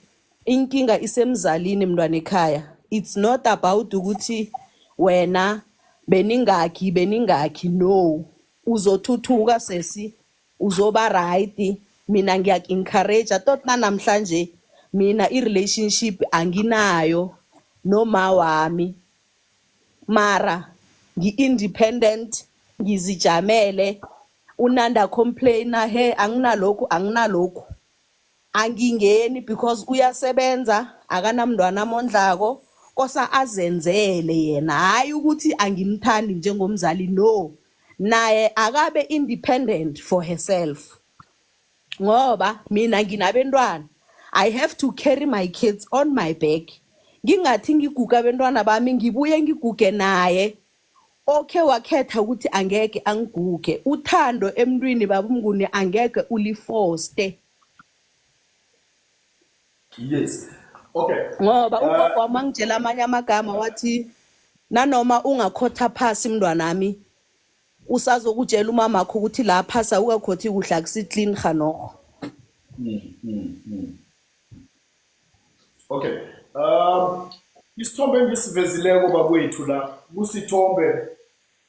inkinga isemzalini, mntwana ekhaya. It's not about ukuthi wena beningakhi beningakhi. No, uzothuthuka sesi, uzoba right. Mina ngiyak-encourage tot namhlanje mina i-relationship anginayo noma wami, mara ngi-independent, ngizijamele. Unanda complaina, he, anginalokhu, anginalokhu, angingeni because uyasebenza, akanamntwana amondlako, kosa azenzele yena. Hayi ukuthi angimthandi njengomzali, no, naye akabe independent for herself ngoba mina nginabentwana. I have to carry my kids on my back. Ngingathi ngiguga abentwana bami, ngibuye ngiguge naye okhe wakhetha ukuthi angeke angiguge. Uthando emntwini, babumnguni, angeke ulifoste. Yes, okay. Ngoba ugogo wami angitshela amanye amagama, wathi nanoma ungakhotha phasi mntwanami, usazokutshela umamakho ukuthi la phasi awukakhothi kuhle, akusi-clean ganogo. Okay. Isithombe engisivezileko bakwethu la kusithombe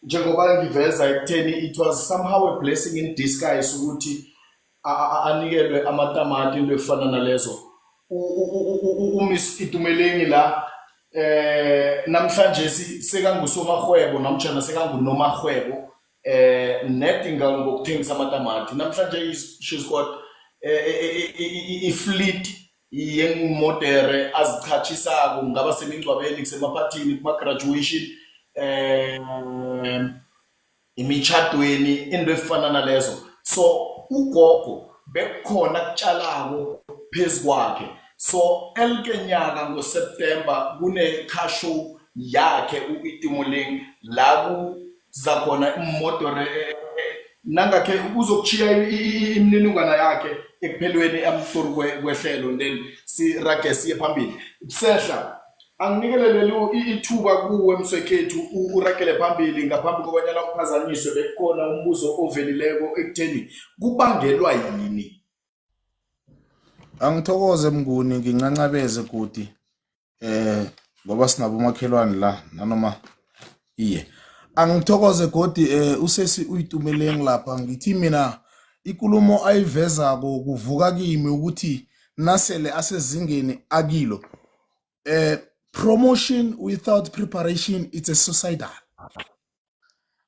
njengoba ngiveza ekutheni it was somehow a blessing in disguise ukuthi anikelwe amatamati, into efana nalezo. uMiss Itumeleng la namhlanje sekangusomarhwebo namtjhana sekangunomarhwebo nedinga ngokuthengisa amatamati. Namhlanje she's got i-fleet yemodere azichatshisako, kungaba semingcwabeni, kusemaphathini, kuma-graduation, imitjhadweni, into efana nalezo. So ugogo bekukhona kutshalako phezu kwakhe. So elke nyaka ngoSeptember kune-car show yakhe u-Itumeleng, la kuza khona imodore. Nangakhe uzokuchiya imininingwana yakhe ekuphelweni amhlori kwehlelo, then sirage siye phambili. Sehla, anginikelele ithuba kuwe mswekhethu, uragele phambili ngaphambi kobanyana uphazanyiswe. Bekukhona umbuzo ovelileko ekutheni kubangelwa yini. Angithokoze Mnguni, ngincancabeze godi ngoba sinabo umakhelwane la nanoma iye. Angithokoze godi usesi uyitumeleng lapha. Ngithi mina ikulumo ayivezako kuvuka kimi ukuthi nasele asezingeni akilo, promotion without preparation, it's a suicidal.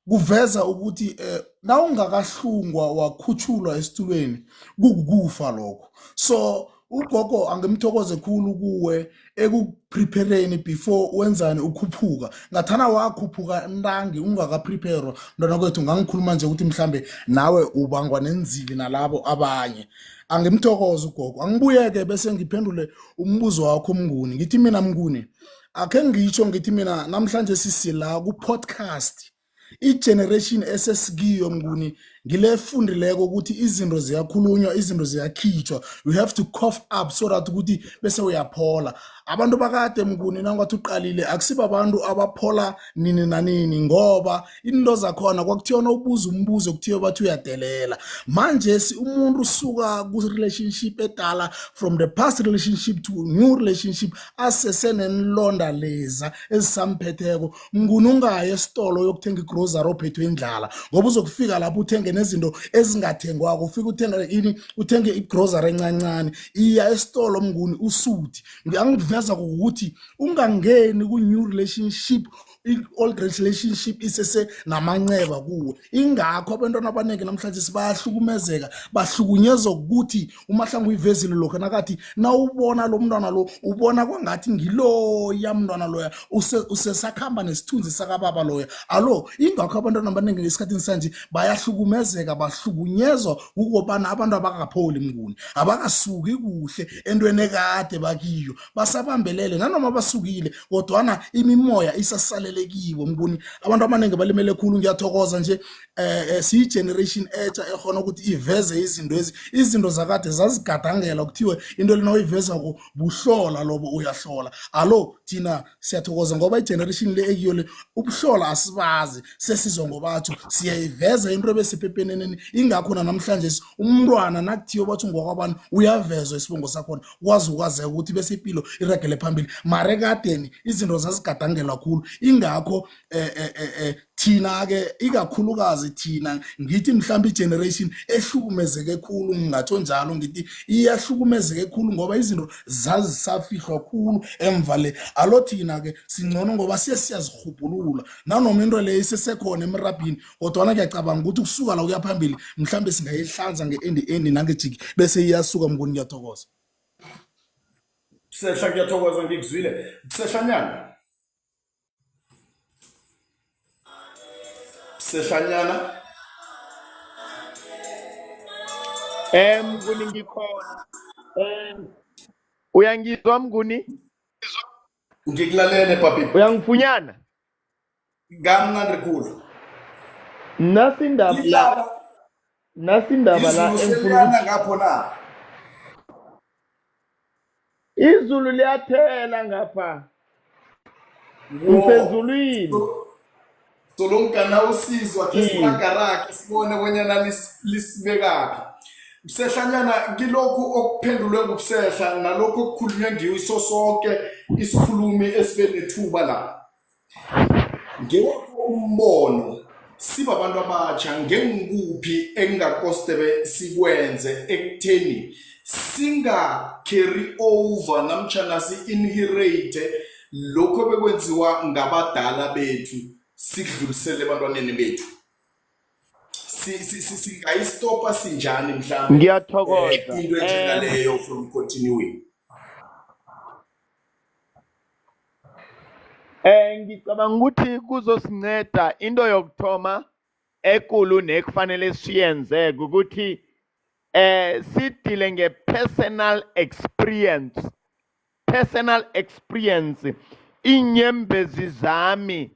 Kuveza ukuthi nawungakahlungwa wakhutshulwa esitulweni, kukufa lokho. So ugogo angimthokoze khulu kuwe ekuprepareni before wenzani ukhuphuka. Ngathana wakhuphuka ntangi ungakapreparwa, mntwana kwethu, ngangikhuluma nje ukuthi mhlambe nawe ubangwa nenzili nalabo abanye. Angimthokoze ugogo. Angibuyeke bese ngiphendule umbuzo wakho Mnguni. Ngithi mina Mnguni, akhe ngitsho, ngithi mina namhlanje sisila ku-podcast, i-generation esesikiyo Mnguni ngile fundileko ukuthi izinto ziyakhulunywa, izinto ziyakhitshwa. You have to cough up so that ukuthi bese uyaphola. Abantu bakade Mnguni, nangathi uqalile, akusibabantu abaphola nini nanini, ngoba into zakhona kwakuthiwa ubuza umbuzo kuthiwa bathi uyadelela. Manje si umuntu usuka ku-relationship edala, from the past relationship to new relationship, asesenenilonda leza ezisamphetheko Mnguni. Ungayi esitolo uyokuthenga igrocery ophethwe indlala, ngoba uzokufika lapho uthenge nezinto ezingathengwako. Ufike uthenga ini? Uthenge igrocery encancane. Iya esitolo Mnguni usuthi. Angiveza ukuthi ungangeni ku-new relationship, i-old relationship isese namanceba kuwe. Ingakho abantwana abaningi namhlanje sibayahlukumezeka, bahlukunyezwa ukuthi uMahlangu uyivezile lokho nakathi nawubona lo mntwana lo, ubona kwangathi ngiloya mntwana loya usesakhamba nesithunzi sakababa loya. Alo, ingakho abantwana abaningi esikhathini sanje bayahlukumezeka, bahlukunyezwa kukobana abantu abakapholi Mnguni, abakasuki kuhle entweni ekade bakiyo, basabambelele nanoma basukile, kodwana imimoya isasalele kibo Mnguni. Abantu abaningi balimele khulu. Ngiyathokoza nje, siyi-generation etsha ekhona ukuthi iveze izinto ezi. Izinto zakade zazigadangela, kuthiwe into lena oyivezako buhlola lobo, uyahlola. Alo, thina siyathokoza ngoba i-generation le ekiyo le, ubuhlola asibazi, sesizwa ngobatho, siyayiveza into ebesepepeneneni. Ingakho namhlanje umntwana nakuthiwe bathi ngokwabantu uyavezwa isibongo sakhona, kwazi ukwazeka ukuthi bese impilo iragele phambili. Mara ekadeni izinto zazigadangelwa khulu. Ingakho thina ke, ikakhulukazi thina, ngithi mhlawumbe igeneration ehlukumezeke khulu, ngingatsho njalo, ngithi iyahlukumezeke khulu ngoba izinto zazisafihlwa khulu emva le. Alo, thina ke singcono ngoba siye siyazirhubhulula nanoma into leyo isesekhona emrabhini, kodwana ngiyacabanga ukuthi ukusuka la kuya phambili mhlawumbe singayihlanza nge-endi endi nangejiki bese iyasuka Mnguni. Ngiyathokoza. Sehla, ngiyathokoza, ngikuzwile. Sehlanyana, Sehlanyana. Mnguni, ngikhona. Uyangizwa Mnguni? Ngikulalele papi. Uyangifunyana? Kamnandi khulu. Nasindaba la, Ilala nasindaba la izulu engifuna seliyana ukuthi ngapho na? Izulu liyathela ngapha. Wo. Ngisezulwini. Solonkana usizwa khe siragarage sibone bonyana lisibekaphi. Busehlanyana, kilokhu okuphendulwe ngubusehla nalokhu okukhulunywe ngiso sonke isikhulumi esibe nethuba la, ngewakho umbono, sibabantu abatsha, ngengikuphi engingakostebe sikwenze ekutheni Singa carry over namtjhana si-inherite lokho bekwenziwa ngabadala bethu sikudlulisele ebantwaneni bethu. Singayistopa sinjani mhlambe Ngiyathokoza. Into enjengaleyo from continuing? Ngicabanga ukuthi kuzosinceda into yokuthoma ekulu nekufanele siyenze ukuthi sidile nge-personal experience. Personal experience, inyembezi zami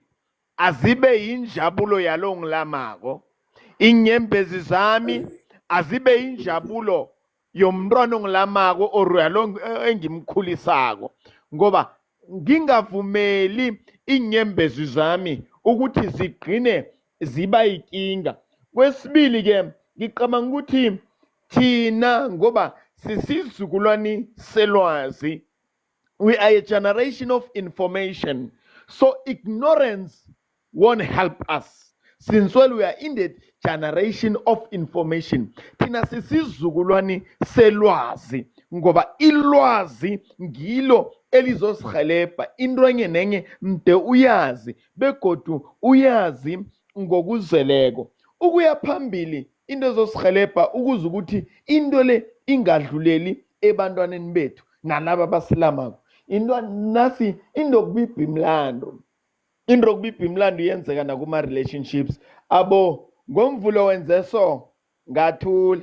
azibe yinjabulo yalo ngilamako, inyembezi zami azibe yinjabulo yomntwana ongilamako or yalo engimkhulisako, ngoba ngingavumeli inyembezi zami ukuthi zigcine ziba yinkinga. Kwesibili ke ngicabanga ukuthi thina ngoba sisizukulwane selwazi, we are a generation of information, so ignorance won't help us. Since well we are in the generation of information, thina sisizukulwane selwazi, ngoba ilwazi ngilo elizosihelebha into enye nenye mde uyazi begodu uyazi ngokuzeleko. Ukuya phambili into ezosihelebha ukuze ukuthi into le ingadluleli ebantwaneni bethu nalaba abasilamako, into nasi into kubibha imlando. Into yokubibha imlando iyenzeka nakuma-relationships. Abo ngomvulo wenze so, ngathula.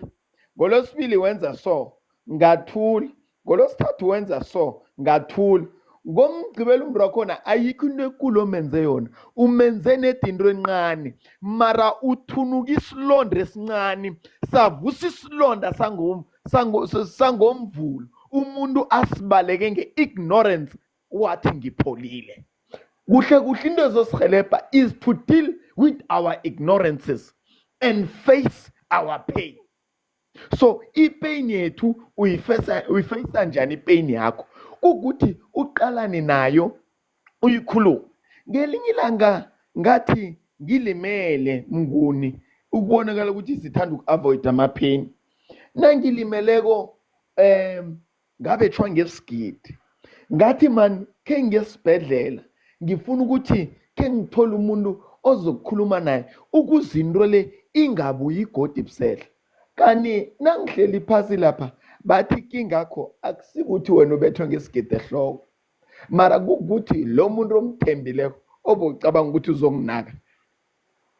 Ngolwesibili wenza so, ngathula. Ngolwesithathu wenza so, ngathula. Ngomgqibelo umuntu wakhona ayikho into ekulu omenze yona, umenze nedinto encane, mara uthunuka isilonda esincane, savusa isilonda sangomvulo. Umuntu asibaleke nge-ignorance wathi ngipholile. Kuhle kuhle into ezosihelebha is to deal with our ignorances and face our pain. So ipain yethu uyifesa njani ipain yakho? Kukuthi uqalane nayo uyikhulume. Ngelinye ilanga ngathi ngilimele Mnguni, ukubonakala ukuthi sithanda uku-avoid ama-pain. Nangilimeleko ngabetshwa ngesigidi, ngathi man khe ngesibhedlela, ngifuna ukuthi khe ngithole umuntu ozokukhuluma naye ukuze into le ingabuyi igodi busehla. Kani nangihleli phasi lapha bathi kingakho akusikuthi wena ubethwe ngesigidi ehloko, mara kukuthi lo muntu omthembileko obucabanga ukuthi uzokunaka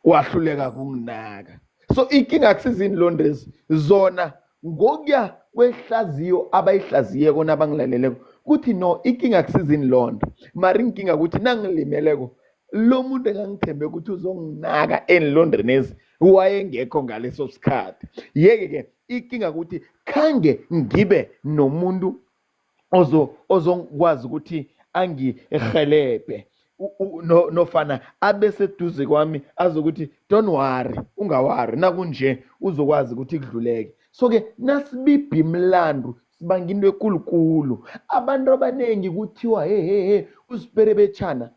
wahluleka kunginaka. So inkinga akusizinilondezi zona ngokuya kwehlaziyo abayihlaziyeko nabangilaleleko kuthi no, inkinga akusizinilonda, mara inkinga ukuthi nangilimeleko lo muntu engangithembe ukuthi uzonginaka enilondeni ezi wayengekho ngaleso sikhathi. Yeke-ke inkinga ukuthi khange ngibe nomuntu ozokwazi ukuthi angihelebhe nofana abe seduze kwami azokuthi don't worry, ungawari, nakunje uzokwazi ukuthi kudluleke. So-ke nasibibha imlandu sibanga into ekulukulu. Abantu abaningi kuthiwa he he he usiperebetshana,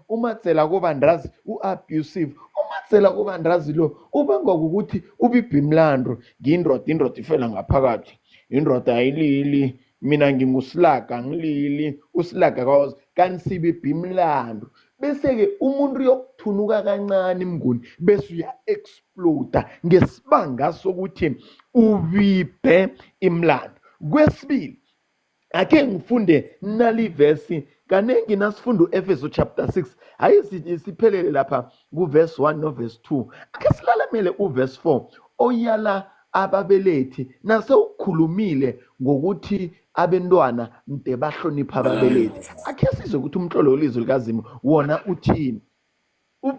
uMadzela kobandazi u-abusive. UMadzela kobandazi lo ubangwa ukuthi ubibha imlandu, ngiyindoda, indoda ifela ngaphakathi, indoda ayilili, mina ngingusilaga ngilili, usilaga kwazi kanti sibibha imlandu. Bese-ke umuntu uyokuthunuka kancane Mnguni, bese uya-exploda ngesibanga sokuthi ubibhe imlandu. Kwesibili, ake ngifunde nali verse kanengi nasifunda uEfeso chapter 6, hayi siphelele lapha ku verse 1 no verse 2. Ake silalamele u verse 4 oyala ababelethi nasewukhulumile ngokuthi abantwana mde bahlonipha ababelethi. Ake sizwe ukuthi umtlolo welizwi likaZimu wona uthini.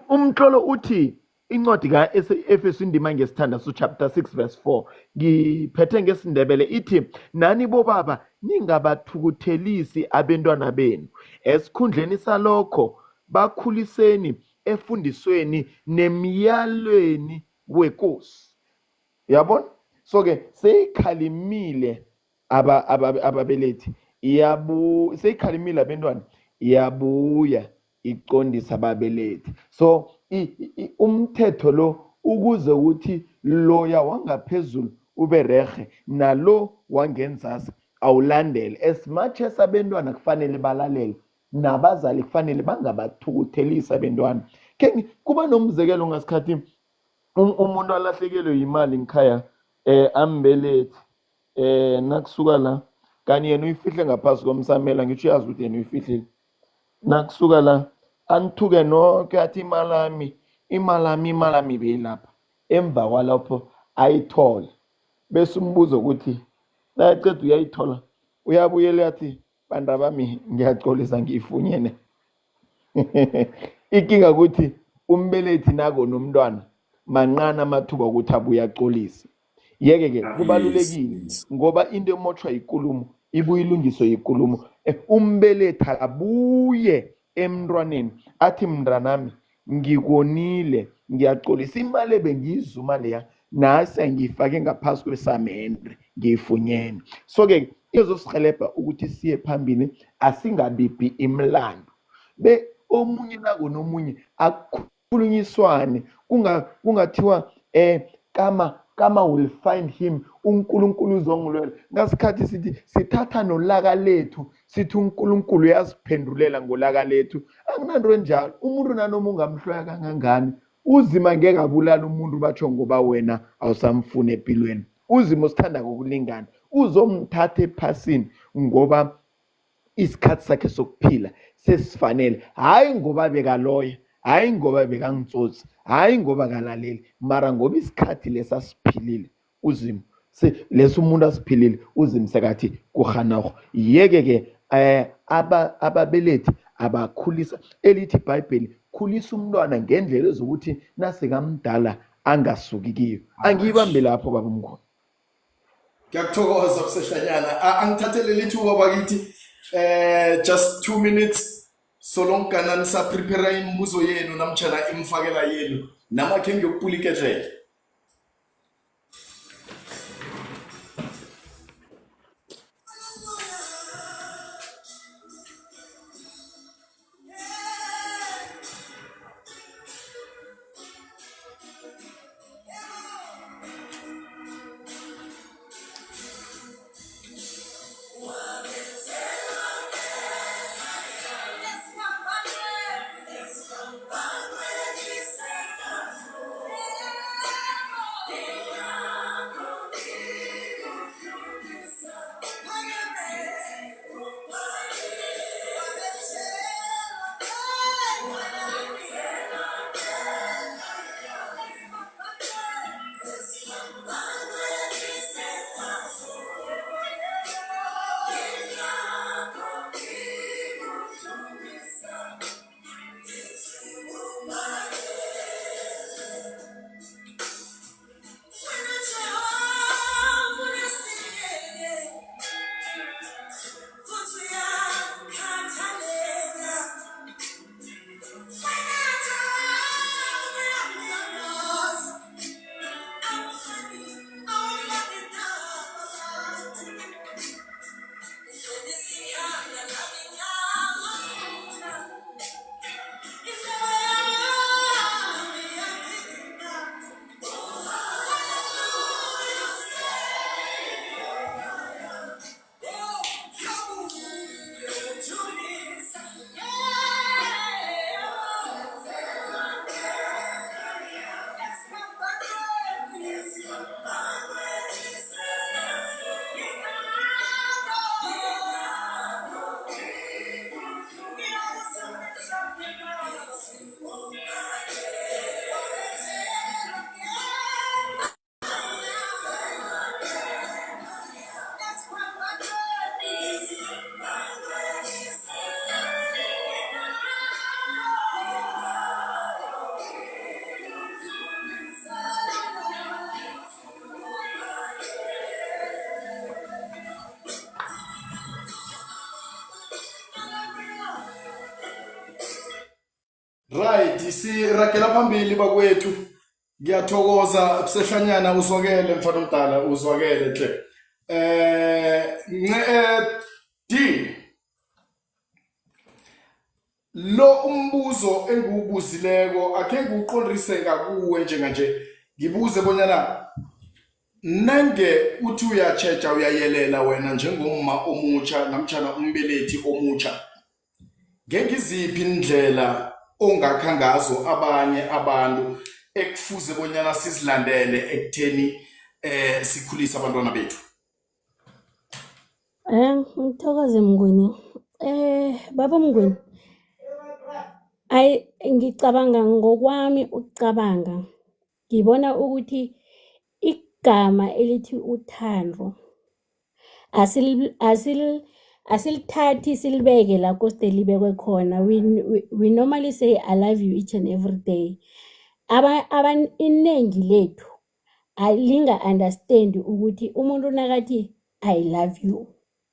Umtlolo uthi incwadi ka-Efesu indima ngesithandathu chapter 6 verse 4, ngiphethe ngesiNdebele, ithi nani bobaba ningabathukuthelisi abentwana benu, esikhundleni salokho bakhuliseni efundisweni nemiyalweni weNkosi. Uyabona? So-ke seyikhalimile ababelethi, seyikhalimile abentwana, iyabuya iqondisa ababelethi. So umthetho lo ukuze ukuthi loya wangaphezulu ube rehe, nalo wangenzasi awulandele. As much as abentwana kufanele balalele, nabazali kufanele bangabathukuthelisi abentwana. Ke kuba nomzekelo ngasikhathi umuntu alahlekelwe yimali ngikhaya, ambelethi, nakusuka la kanti yena uyifihle ngaphasi komsamela, ngitsho uyazi ukuthi yena uyifihlile. Nakusuka la anithuke noke, athi imalami, imalami, imalami beyilapha. Emva kwalapho ayithole, bese umbuzo ukuthi nayiceda uyayithola, uyabuyela athi bantu bami ngiyaxolisa ngiyifunyene. Inkinga ukuthi umbelethi nako nomntwana manqana amathuba ukuthi abuye axolise. Yeke-ke kubalulekile ngoba into emotshwa yikulumo ibuye ilungiswe yikulumo. Umbelethi akabuye emntwaneni athi mntwanami ngikonile, ngiyaxolisa, imali ebengiyizuma leya nase ngiyifake ngaphasi kwesamende ngiyifunyene. So-ke izosihelebha ukuthi siye phambili, asingabibhi imilando. Be omunye nako nomunye akukhulunyiswane, kungathiwa kama will find him, uNkulunkulu uzongilwela. Ngasikhathi sithi sithatha nolaka lethu, sithi uNkulunkulu uyasiphendulela ngolaka lethu. Akunanto enjalo. Umuntu nanoma ungamhloya kangangani, uzima ngeke abulala umuntu batsho ngoba wena awusamfuni empilweni. Uzima usithanda ngokulingana, uzomthatha ephasini ngoba isikhathi sakhe sokuphila sesifanele. Hayi ngoba bekaloya, hayi ngoba bekangitsotsi, hayi ngoba kalaleli, mara ngoba isikhathi lesi asiphilile uzimo leso umuntu asiphilile uzimo sekathi kuhanaho. Yeke-ke ababelethi abakhulisa, elithi iBhayibheli khulisa umntwana ngendlela ezokuthi nasekamdala angasuki kiyo. Angiyibambe lapho baba umkhulu. Ngiyakuthokoza Msehlanyana. Angithathele lithuba bakithi, just 2 minutes solonkana nisa-prepare imibuzo yenu namtjhana imfakela yenu, nama khe ngiyokupula iketlela. Right, siragela phambili bakwethu. Ngiyathokoza Busehlanyana, uzwakele mfana omdala, uzwakele hle. D lo umbuzo engiwubuzileko akhe ngiwuqondise ngakuwe njenganje, ngibuze bonyana Nange uthi uyatjheja uyayelela wena njengomma omutjha namtjhana umbelethi omutjha, ngengiziphi iindlela ongakha ngazo abanye abantu ekufuze bonyana sizilandele ekutheni sikhulise abantwana bethu? Ngithokoze Mnguni. Baba Mnguni, ayi ngicabanga ngokwami ukucabanga ngibona ukuthi igama elithi uthando asilithathi silibeke la kosde libekwe khona. We normally say I love you each and every day. Inengi lethu alinga-understand ukuthi umuntu nakathi I love you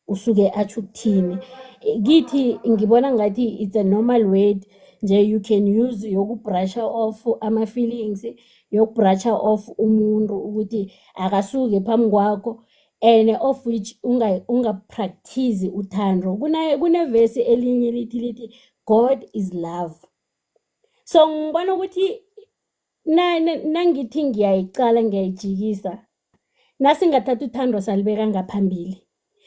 usuke atsho ukuthini. Kithi ngibona ngathi it's a normal word nje you can use yokubrusha off ama-feelings, yokubrusha off umuntu ukuthi akasuke phambi kwakho and of which unga-practice uthando. Kunevesi elinye lithi God is love. So ngibona ukuthi nangithi ngiyayicala ngiyayijikisa, nasingathatha uthando salibeka ngaphambili,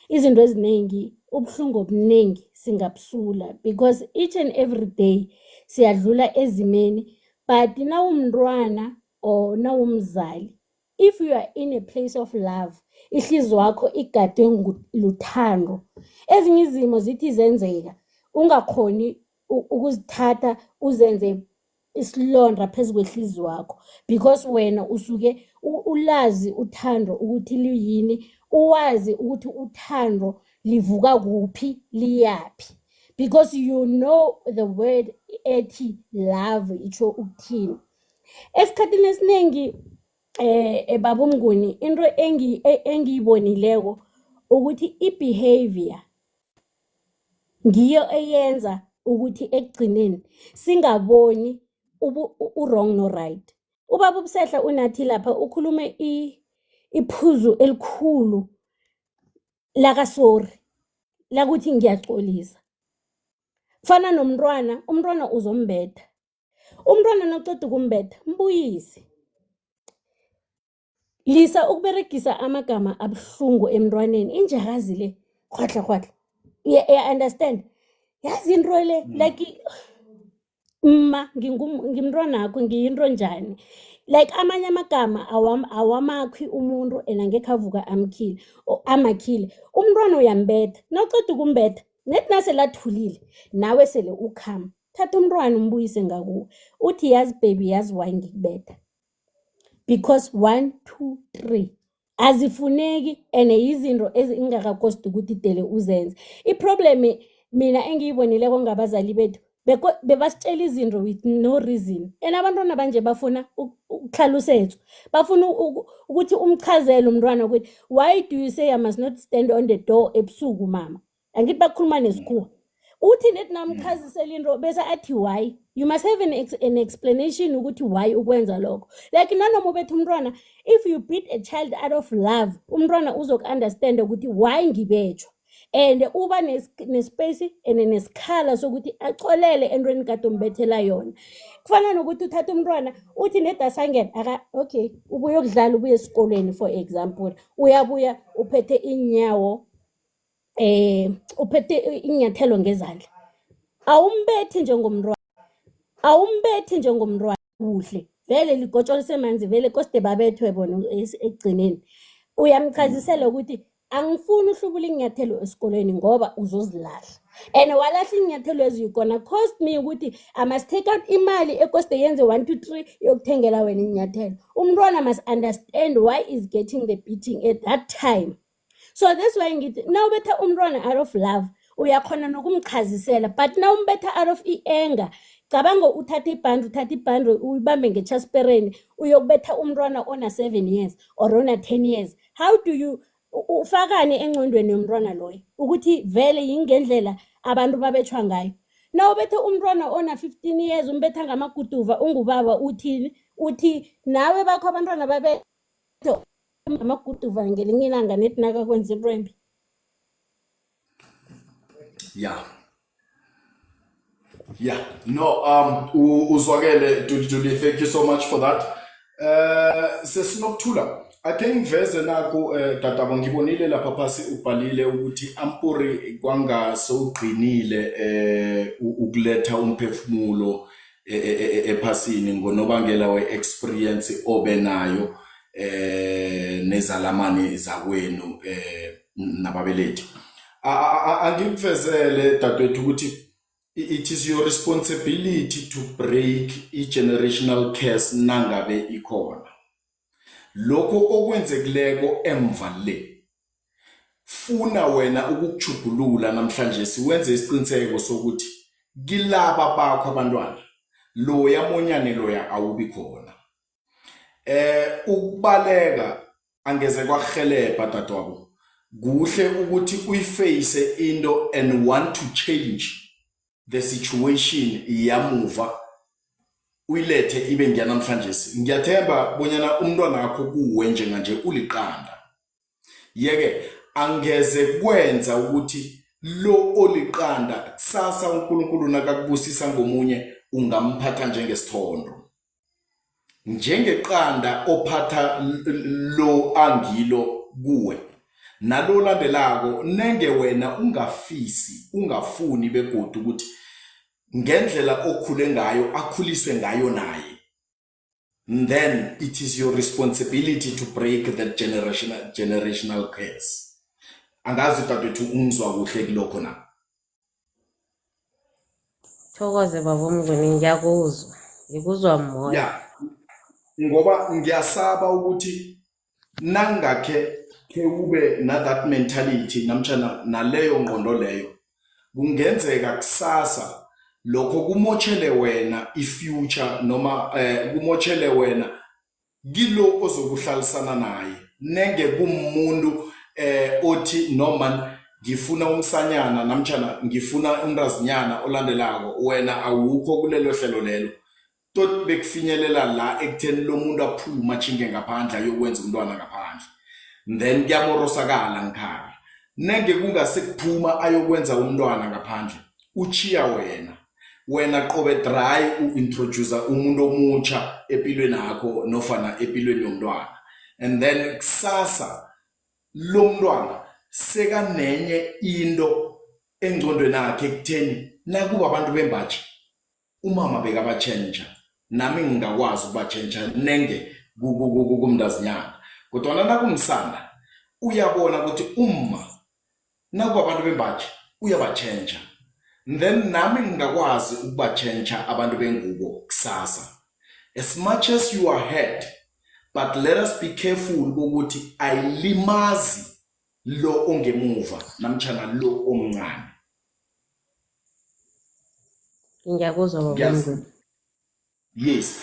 izinto eziningi, ubuhlungu obuningi singabusula because each and every day siyadlula ezimeni, but nawumntwana or nawumzali, if you are in a place of love, ihliziyo yakho igadwe luthando. Ezinye izimo zithi zenzeka ungakhoni ukuzithatha uzenze isilonda phezu kwehliziyo yakho because wena usuke ulazi uthando ukuthi liyini, uwazi ukuthi uthando livuka kuphi liyaphi because you know the word ethi love itsho ukuthini. Esikhathini esiningi baba uMnguni, into engiyibonileko ukuthi i-behavior ngiyo eyenza ukuthi ekugcineni singaboni u-wrong no-right. Ubaba uBusehla unathi lapha ukhulume iphuzu elikhulu laka-sorry, lakuthi ngiyaxolisa. Kufana nomntwana, umntwana uzombetha. Umntwana nawuqeda ukumbetha, mbuyise. Lisa ukuberegisa amagama abuhlungu emntwaneni, injakazi le, rhwadla rhwadla. Ya understand? Yazi into le like ma ngimntwanakho ngiyinto njani? Like amanye amagama awamakhi umuntu and angekhe avuka amkhile, amakhile. Umntwana uyambetha, nawuqeda ukumbetha, nethi nasele athulile, nawe sele ukhamba. Thatha umntwana umbuyise ngakuwe. Uthi yazi baby, yazi why ngikubetha? Because 1 2 3 azifuneki and izinto ezingakakosti ukuthi dele uzenze. I-problem mina engiyibonileko ngabazali bethu, bebasitshela izinto with no reason. And abantwana banje bafuna ukuhlalusetswa. Bafuna ukuthi umchazele umntwana ukuthi why do you say I must not stand on the door ebusuku mama? Angithi bakhuluma nesikhuwa. Uthi nethi namchazisela into bese athi why? You must have an explanation ukuthi why ukwenza lokho. Like nanoma ubetha umntwana, if you beat a child out of love, umntwana uzoku-understand ukuthi why ngibetjhwa. And uba nespace and nesikhala sokuthi acolele entweni kade umbethela yona. Kufana nokuthi uthathe umntwana uthi nedasangena aka okay, ubuye ukudlala ubuye esikolweni for example, uyabuya uphethe inyawo uphethe inyathelo ngezandla. Awumbethi njengomntwana. Awumbethi njengomntwana kuhle. Vele ligotshwa lisemanzi vele kosde babethwe bona ekugcineni. Uyamchazisela ukuthi angifuni uhlubule inyathelo esikolweni ngoba uzozilahla. And walahla inyathelo ezi gonna cost me ukuthi I must take out imali ekosde yenze 1 2 3 yokuthengela wena inyathelo. Umntwana must understand why is getting the beating at that time. So that's why ngithi nawubetha umntwana out of love uyakhona nokumchazisela, but nawumbetha out of i-anger, cabanga uthatha ibhandi, uthatha ibhandi uyibambe ngechaspereni uyokubetha umntwana ona 7 years or ona 10 years. How do you ufakane engqondweni yomntwana loyo ukuthi vele yingendlela abantu babetshwa ngayo? Nawubethe umntwana ona 15 years umbetha ngamaguduva ungubaba uthini? Uthi nawe bakho abantwana babethe ngamaguduva ngelinye ilanga nethi nakakwenza into embi. Yeah. Yeah, no, uzwakele Duli Duli, thank you so much for that. Sesinokuthula. Ake ngiveze naku Tatabo, ngibonile lapha phasi ubhalile ukuthi ampuri kwanga sowugqinile ukuletha umphefumulo ephasini ngonobangela we-experience obe nayo nezalamani zakwenu nababelethi. Angikuvezele dadwethu ukuthi it is your responsibility to break i-generational curse nangabe ikhona. Lokho okwenzekileko emva le, funa wena ukukujugulula namhlanje siwenze isiqiniseko sokuthi kilaba bakho abantwana loya monyane loya awubi khona. Ukubaleka angeze kwakuhelebha dadwabo. Kuhle ukuthi uyiface into and want to change the situation yamuva, uyilethe ibe ngiyanamhlanje. Ngiyathemba bonyana umntwana wakho kuwe njenganje uliqanda, yeke angeze kwenza ukuthi lo oliqanda kusasa uNkulunkulu nakakubusisa ngomunye ungamphatha njengesithondo, njengeqanda ophatha lo angilo kuwe nalo landelako. Nenge wena ungafisi, ungafuni begodu ukuthi ngendlela okhule ngayo akhuliswe ngayo naye, then it is your responsibility to break that generational curse. Angazi dadewethu ungizwa kuhle kulokho na? Thokoze baba uMnguni, ngiyakuzwa. Ngikuzwa moya. Ya, ngoba ngiyasaba ukuthi nangakhe ke ube na that mentality namtjhana naleyo ngqondo leyo, kungenzeka kusasa lokho kumotshele wena i-future noma kumotshele wena kilo ozokuhlalisana naye. Nenge kumuntu othi noma ngifuna umsanyana namtjhana ngifuna umntazinyana olandelako, wena awukho kulelo hlelo lelo, tot bekufinyelela la ekutheni lo muntu aphume atjhinge ngaphandle ayokwenza umntwana ngaphandle, then kuyamorosakala ngikhaya. Nenge kungasekuphuma ayokwenza umntwana ngaphandle, uchiya wena, wena qobe dry u-introduce umuntu omutsha empilweni yakho nofana empilweni yomntwana, and then kusasa lo mntwana sekanenye into engcondweni yakhe ekutheni nakuba abantu bembaji umama bekabatshentsha, nami ngingakwazi ukubatshentsha nenge kumntazinyana. Kodwana nakumsana uyabona ukuthi umma nakuba abantu bembaji uyabatshentsha, then nami ngingakwazi ukubatshentsha abantu bengubo kusasa. As much as you are hurt, but let us be careful ukuthi ayilimazi lo ongemuva namtjhana lo omncane. Ngiyakuzwa baba uMnguni. Yes,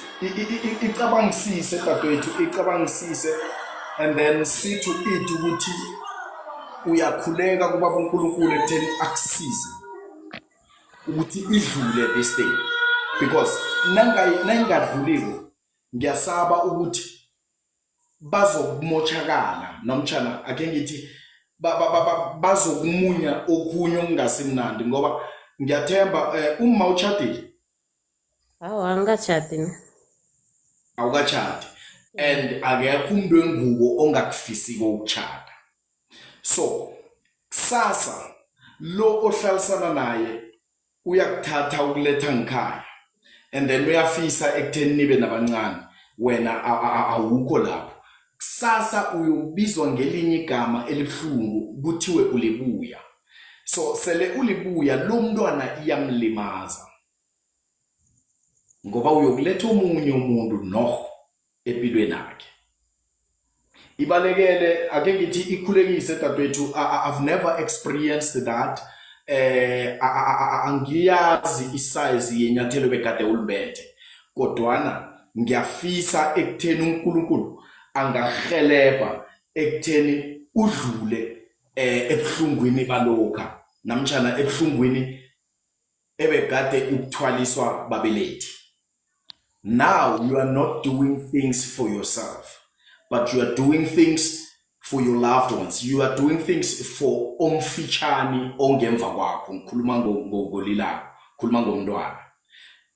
icabangisise dadewethu, icabangisise and then see to it ukuthi uyakhuleka kubaba uNkulunkulu ekutheni akusize ukuthi idlule this thing, because nayingadluliko ngiyasaba ukuthi bazokumothakala nomtshana, ake ngithi bazokumunya okhunye okungasimnandi, ngoba ngiyathemba uma uchadile. Awa, angikatshadi ne. Awukatshadi and akekho umuntu wengubo ongakufisiko ukuchata, so kusasa lo ohlalisana naye uyakuthatha ukuletha ngikhaya and then uyafisa ekutheni nibe nabancane, wena awukho lapho. Kusasa uyobizwa ngelinye igama elibuhlungu, kuthiwe ulibuya. So sele ulibuya lo mntwana iyamlimaza ngoba uyokuletha omunye umuntu noh empilweni yakhe. Ibalekele, ake ngithi ikhulekise dadewethu. I've never experienced that. Angiyazi isize yenyathelo begade ulimbethe, kodwana ngiyafisa ekutheni uNkulunkulu angahelebha ekutheni udlule ebuhlungwini balokha namtjhana ebuhlungwini ebegade ukuthwaliswa babelethi. Now you are not doing things for yourself, but you are doing things for your loved ones. You are doing things for omfitshane ongemva kwakho. Ngikhuluma ngolilako, khuluma ngomntwana.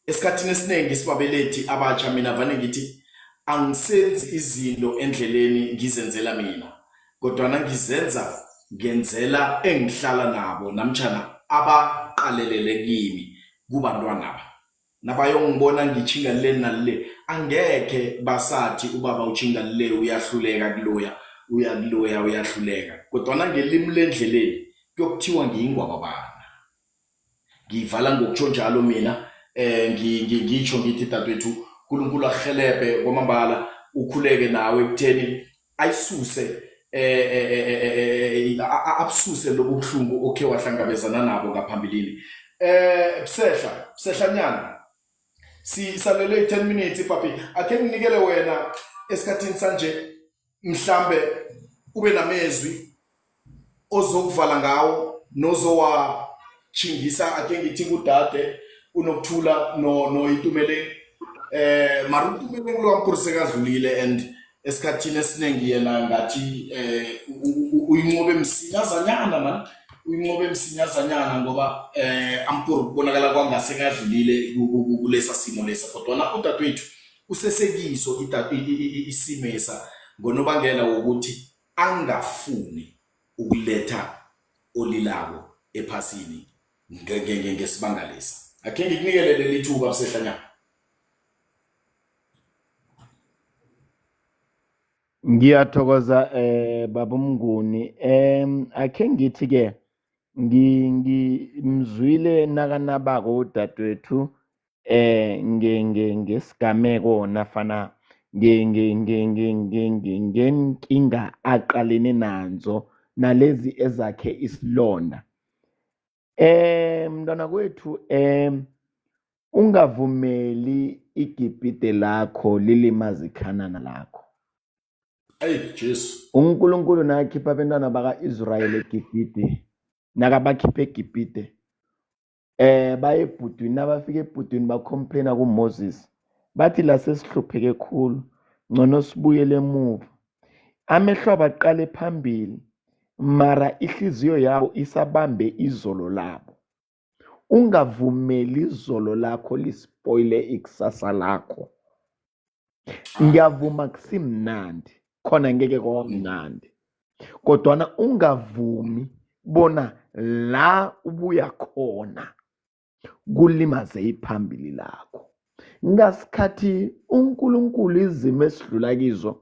Esikhathini esiningi sibabelethi abatsha, mina vane ngithi Angisenzi izinto endleleni ngizenzela mina, kodwana ngizenza ngenzela engihlala nabo namtjhana abaqalelele kimi kubantwanaba. Nabayongibona ngitjhinga le nale, angekhe basathi ubaba utjhinga le uyahluleka kuloya, uya kuloya uyahluleka. Kodwana ngelimi lendleleni kuyokuthiwa ngiyingwababana. Ngiyivala ngokutsho njalo mina ngitsho ngithi dadwethu uNkulunkulu akuhelebhe kwamambala ukhuleke nawe ekutheni ayisuse abususe lobu buhlungu okhe wahlangabezana nabo ngaphambilini. Busehla busehlanyana sisalele 10 minutes papi, akhe nginikele wena esikhathini sanje mhlambe ube namezwi ozokuvala ngawo nozowatjhingisa akhe ngithi kudade uNokuthula no Itumeleng mara uTumeleng lo amkhulu sekadlulile and esikhathini esiningi yena ngathi uyinqobe msinyazanyana man, uyinqobe msinyazanyana ngoba amkhulu kubonakala kwangasekadlulile kulesa simo lesa, kodwana udadewethu usesekiso isimesa ngonobangela wokuthi angafuni ukuletha olilako ephasini ngesibanga lesa. Akhe ngikunikele leli thuba busehlanyana. Ngiyathokoza baba uMnguni. Akhe ngithi ke ngimzwile nakanabako udadewethu ngesigameko nafana ngenkinga aqalene nazo nalezi ezakhe isilonda. Mntwana kwethu ungavumeli iGibhide lakho lilimaze iKhanana lakho. Ey Jesu. uNkulunkulu nakhipha abantwana baka-Israyeli eGibhide, nakabakhipha eGibhide baye ebhudwini, nabafika ebhudwini bacomplaina kuMoses bathi la sesihlupheke khulu, ngcono sibuyele emuva. Amehlo abaqale phambili mara ihliziyo yawo isabambe izolo labo. Ungavumeli izolo lakho lispoile ikusasa lakho. Ngiyavuma kusimnandi khona, ngeke kwamnandi, kodwana ungavumi bona la ubuya khona kulimaze iphambili lakho. Ngasikhathi uNkulunkulu izimo esidlula kizo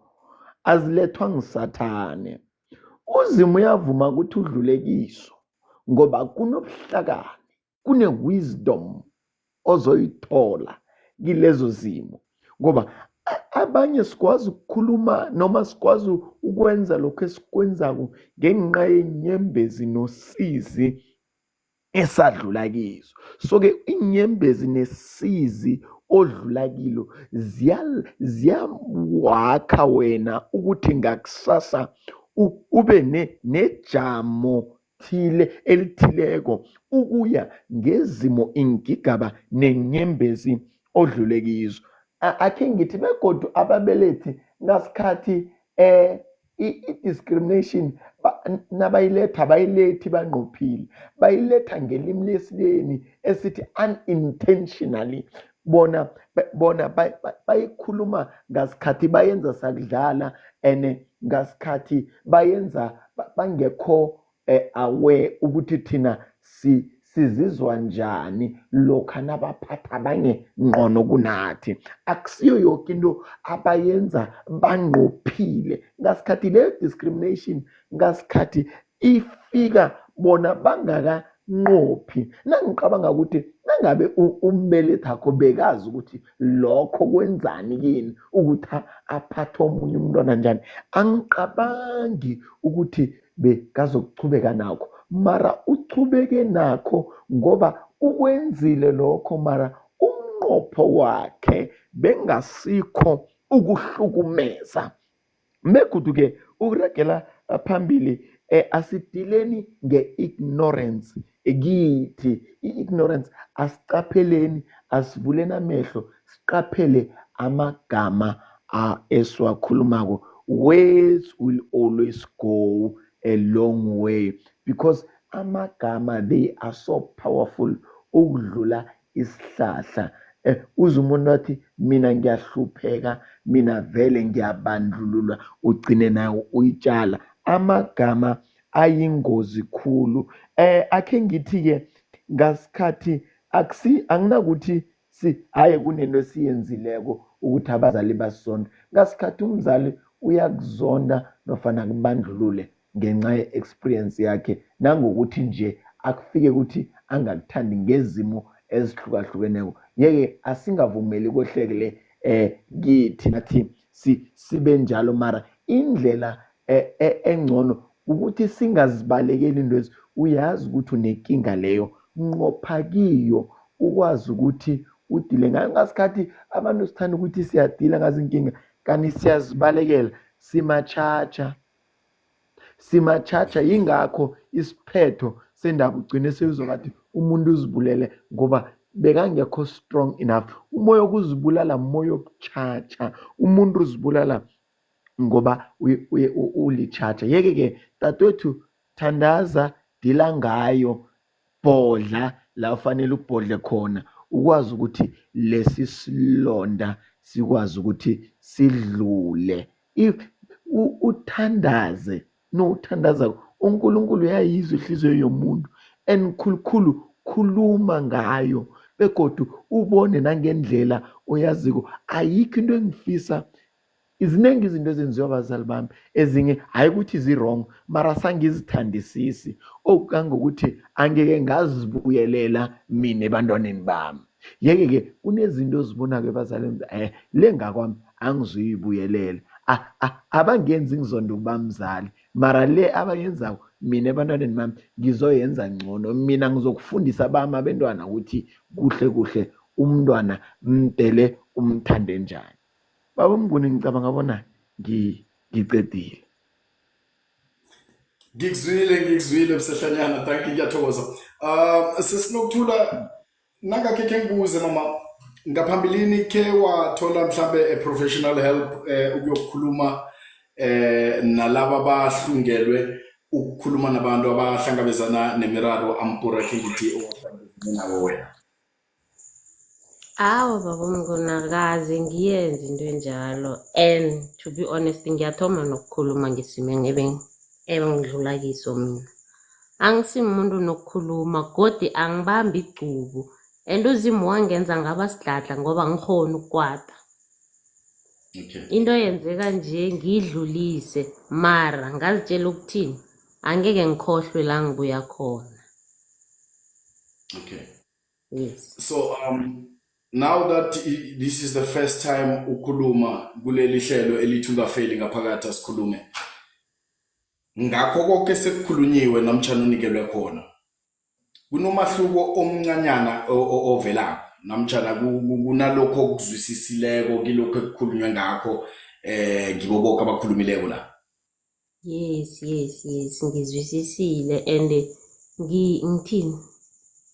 azilethwa nguSathane. UZimu uyavuma ukuthi udlule kiso ngoba kunobuhlakani, kune-wisdom ozoyithola kilezo zimo, ngoba abanye sikwazi ukukhuluma noma sikwazi ukwenza lokho esikwenzako ngenxa yenyembezi nosizi esadlula kizo. So-ke inyembezi nesizi odlula kilo ziyawakha wena ukuthi ngakusasa ube nejamo thile elithileko ukuya ngezimo ingigaba nenyembezi odlule kizo. Akhe ngithi begodu ababelethi ngasikhathi i-discrimination nabayiletha bayilethi banqophile, bayiletha ngelimi lesileni esithi unintentionally, bona bayikhuluma ngasikhathi bayenza sakudlala and ngasikhathi bayenza bangekho aware ukuthi thina sizizwa njani lokha nabaphatha abanye ngqono kunathi. Akusiyo yoke into abayenza banqophile. Ngasikhathi leyo discrimination ngasikhathi ifika bona bangakanqophi. Nangicabanga ukuthi nangabe umbelethi akho bekazi ukuthi lokho kwenzani kini ukuthi aphathe omunye umntwana njani, angicabangi ukuthi bekazokuchubeka nakho, mara uchubeke nakho ngoba ukwenzile lokho, mara umnqopho wakhe bengasikho ukuhlukumeza. Begodu-ke ukuragela phambili asidileni nge-ignorance kithi. I-ignorance asicapheleni, asivuleni amehlo, siqaphele amagama esiwakhulumako. Words will always go a long way because amagama they are so powerful ukudlula isihlahla. Uze umuntu athi mina ngiyahlupheka, mina vele ngiyabandlululwa, ugcine nayo uyitshala. Amagama ayingozi khulu. Akhe ngithi-ke ngasikhathi akusi anginakuthi si haye kunento esiyenzileko ukuthi abazali basizonde. Ngasikhathi umzali uyakuzonda nofana akubandlulule ngenxa ye-experience yakhe, nangokuthi nje akufike ukuthi angakuthandi ngezimo ezihlukahlukeneko. Yeke asingavumeli kwehlekele kithi nathi sibe njalo, mara indlela engcono ukuthi singazibalekeli into ezi. Uyazi ukuthi unenkinga leyo, nqopha kiyo, ukwazi ukuthi udile ngayo. Ngasikhathi abantu sithanda ukuthi siyadila ngazi inkinga, kanti siyazibalekela, simatshatsha, simatshatsha. Yingakho isiphetho sendaba ugcine sewuzobathi umuntu uzibulele ngoba bekangekho strong enough. Umoya wokuzibulala moya wokutshatsha, umuntu uzibulala ngoba ulitshatsha. Yeke-ke dadewethu, thandaza, dila ngayo, bhodla la ufanele ubhodle khona, ukwazi ukuthi lesi silonda sikwazi ukuthi sidlule. If uthandaze, no uthandaza, uNkulunkulu uyayizwa ihliziyo yomuntu, and khulukhulu khuluma ngayo begodu ubone nangendlela oyaziko. Ayikho into engifisa, izinengi izinto ezenziwa abazali bami, ezinye hayi ukuthi zi-wrong, mara sangizithandisisi okukangokuthi angeke ngazibuyelela mina ebantwaneni bami. Yeke-ke kunezinto ozibonako ebazalini, le ngakwami angizuyibuyelela. Abangenzi ngizonda ukuba mzali, mara le abayenzako mina ebantwaneni bami ngizoyenza ngcono. Mina ngizokufundisa bami abentwana ukuthi kuhle kuhle umntwana mdele umthande njani. Baba Mnguni, ngicabanga bona ngicedile. Ngikuzwile, ngikuzwile Msehlanyana, thank you, ngiyathokoza. Sesinokuthula nangakhe khe ngibuze mama, ngaphambilini khe wathola mhlambe a professional help ukuyokukhuluma nalaba bahlungelwe ukukhuluma nabantu abahlangabezana nemiraro ampura, khe ngithi owahlangabezana nawo wena? Awa baba Mnguni, akaze ngiyenze into enjalo, and to be honest ngiyathoma nokukhuluma ngesimo ebengidlula kiso mina. Angisimuntu nokukhuluma, godi angibambi igcubu, and uZimu wangenza ngaba sidladla ngoba angikghoni ukukwata. Into yenzeka nje ngiyidlulise, mara ngazitshela ukuthini, angeke ngikhohlwe la ngibuya khona. Yes. So now that this is the first time ukhuluma kuleli hlelo elithi Ungafeli Ngaphakathi Asikhulume, ngakho konke sekukhulunyiwe namtjhana unikelwe khona, kunomahluko omncanyana ovelako namtjhana kunalokho okuzwisisileko kilokho ekukhulunywe ngakho ngibo bonke abakhulumileko la? Yes, ngizwisisile and ngithini,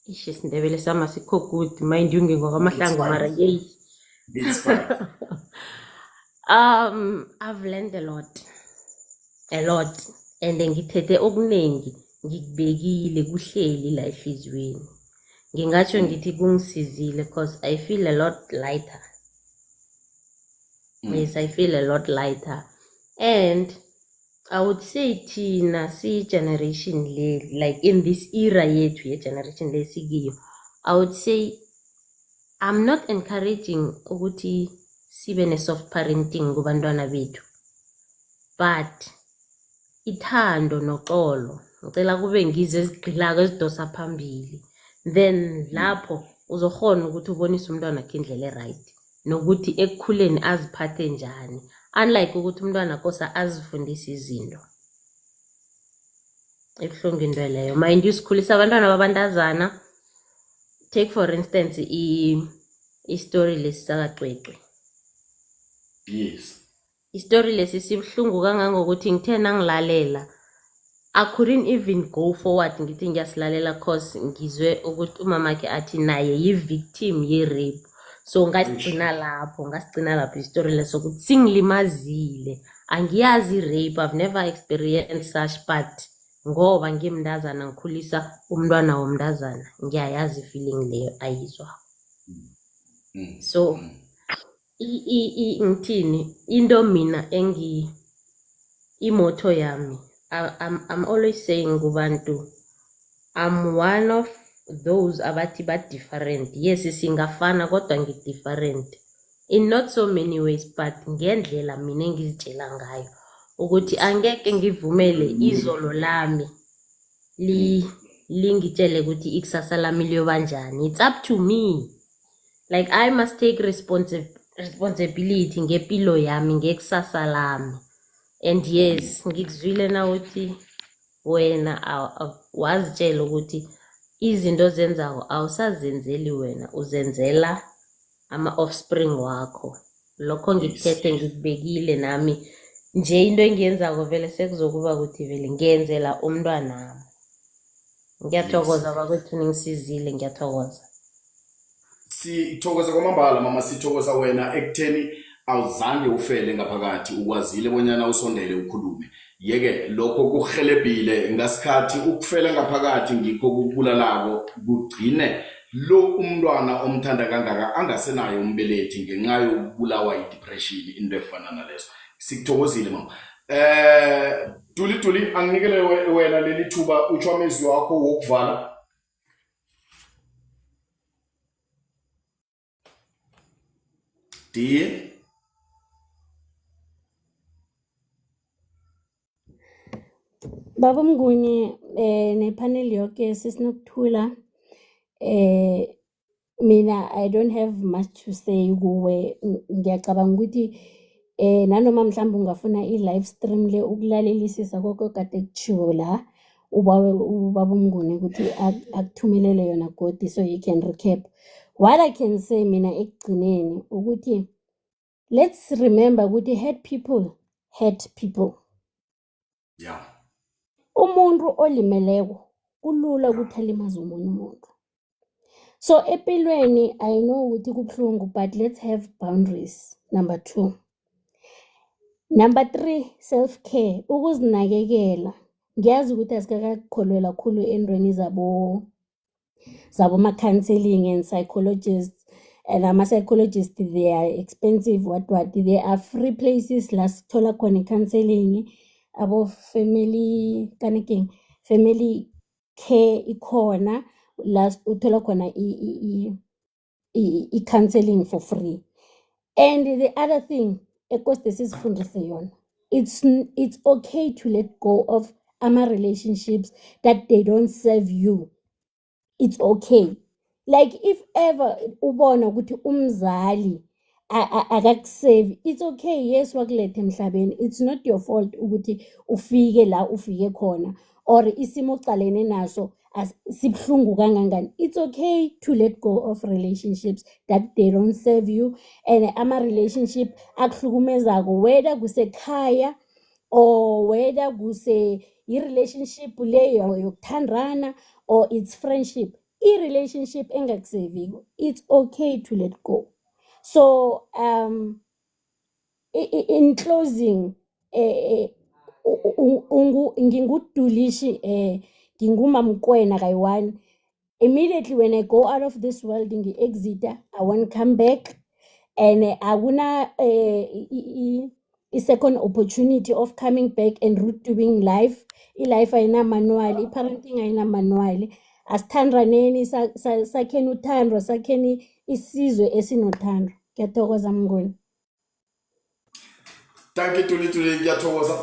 ish, isiNdebele sami asikho good, mind you, ngingwaKwaMahlangu, mara yeyi. It's fine. I've learned a lot, a lot, and ngithethe okuningi, ngikubekile kuhleli la ehliziyweni. Ngingatsho ngithi kungisizile because I feel a lot lighter. Yes, I feel a lot lighter. And I would say thina siyi-generation le, like in this era yethu ye-generation le sikiyo, I would say I'm not encouraging ukuthi sibe ne-soft parenting kubantwana bethu, but ithando noxolo ngicela kube ngizo ezigqilako, ezidosa phambili. Then lapho uzokhona ukuthi ubonise umntwana wakhe indlela e-right nokuthi ekukhuleni aziphathe njani, unlike ukuthi umntwana kosa azifundise izinto. Ibuhlungu into leyo, mind you, sikhulisa abantwana babantazana. Take for instance i-story lesi sakaCwecwe. I-story lesi sibuhlungu kangangokuthi ngithe nangilalela, I couldn't even go forward ngithi ngiyasilalela, cause ngizwe ukuthi umamakhe athi naye yi-victim ye-rape, so ngasigcina lapho, ngasigcina lapho i-story leso ukuthi singilimazile. Angiyazi i-rape, I've never experienced such, but ngoba ngimntazana, ngikhulisa umntwana womntazana, ngiyayazi i-feeling leyo ayizwako. So ngithini into mina imotto yami, I'm always saying kubantu, I'm one of those abathi ba different. Yes, singafana kodwa ngi different in not so many ways, but ngendlela mina engizitshela ngayo ukuthi angeke ngivumele izolo lami lingitshele ukuthi ikusasa lami liyoba njani. It's up to me. Like, I must take responsibility ngempilo yami, ngekusasa lami. And yes, ngikuzwile na uthi wena wazitshela ukuthi izinto ozenzako awusazenzeli wena, uzenzela ama-offspring wakho. Lokho ngikuthethe ngikubekile nami nje, into engiyenzako vele sekuzokuba ukuthi vele ngiyenzela umntwanami. Ngiyathokoza bakwethu, ningisizile, ngiyathokoza. Sithokoza kwamambala mama, sithokoza wena ekutheni awuzange ufele ngaphakathi, ukwazile bonyana usondele ukhulume. Yeke lokho kuhelebhile ngasikhathi ukufela ngaphakathi ngikho kukubulalako, kugcine lo umntwana omthanda kangaka angasenayo umbelethi ngenxa yokubulawa yi-depression, into efana nalezo. Sikuthokozile mama. Duli Duli, anginikele wena leli thuba utsho amezwi wakho wokuvala. Diye. Baba Mnguni, nepanel yoke, sisinokuthula. Mina I don't have much to say kuwe. Ngiyacabanga ukuthi nanoma mhlawumbe ungafuna i-live stream le ukulalelisisa konke okade kutshiwo la, ubawe ubaba uMnguni ukuthi akuthumelele yona godi so you can recap. What I can say mina ekugcineni ukuthi let's remember ukuthi hurt people hurt people. Umuntu olimeleko kulula ukuthi alimaze omunye umuntu. So empilweni, I know ukuthi kubuhlungu, but let's have boundaries. Number 2. Number 3, self care, ukuzinakekela. Ngiyazi ukuthi asikakakholelwa kakhulu entweni zabo ma-counseling and psychologists, and ama-psychologists, they are expensive, what what. There are free places la sithola khona i-counseling, abo family kanekeng, family care ikhona la uthola khona i-counseling for free. And the other thing ekosde sizifundise yona, it's okay to let go of ama-relationships that they don't serve you. It's okay. Like, if ever ubona ukuthi umzali akakusave, it's okay. Yes, wakuletha emhlabeni, it's not your fault ukuthi ufike la ufike khona or isimo ocalene naso sibuhlungu kangangani. It's okay to let go of relationships that they don't serve you, and ama-relationship akuhlukumezako, whether kusekhaya or whether kuse i-relationship leyo yokuthandana or it's friendship, i-relationship engakuseviko, it's okay to let go. So in closing, ngingudulishi, ngingumamkwena kayi-one. Immediately when I go out of this world, ngi-exita, I won't come back, and akuna i-second opportunity of coming back and redoing life. I-life ayina-manual, i-parenting ayina-manual. Asithandaneni, sakheni uthando, sakheni isizwe esinothando. Ngiyathokoza Mnguni. Thank you Tuli Tuli, ngiyathokoza.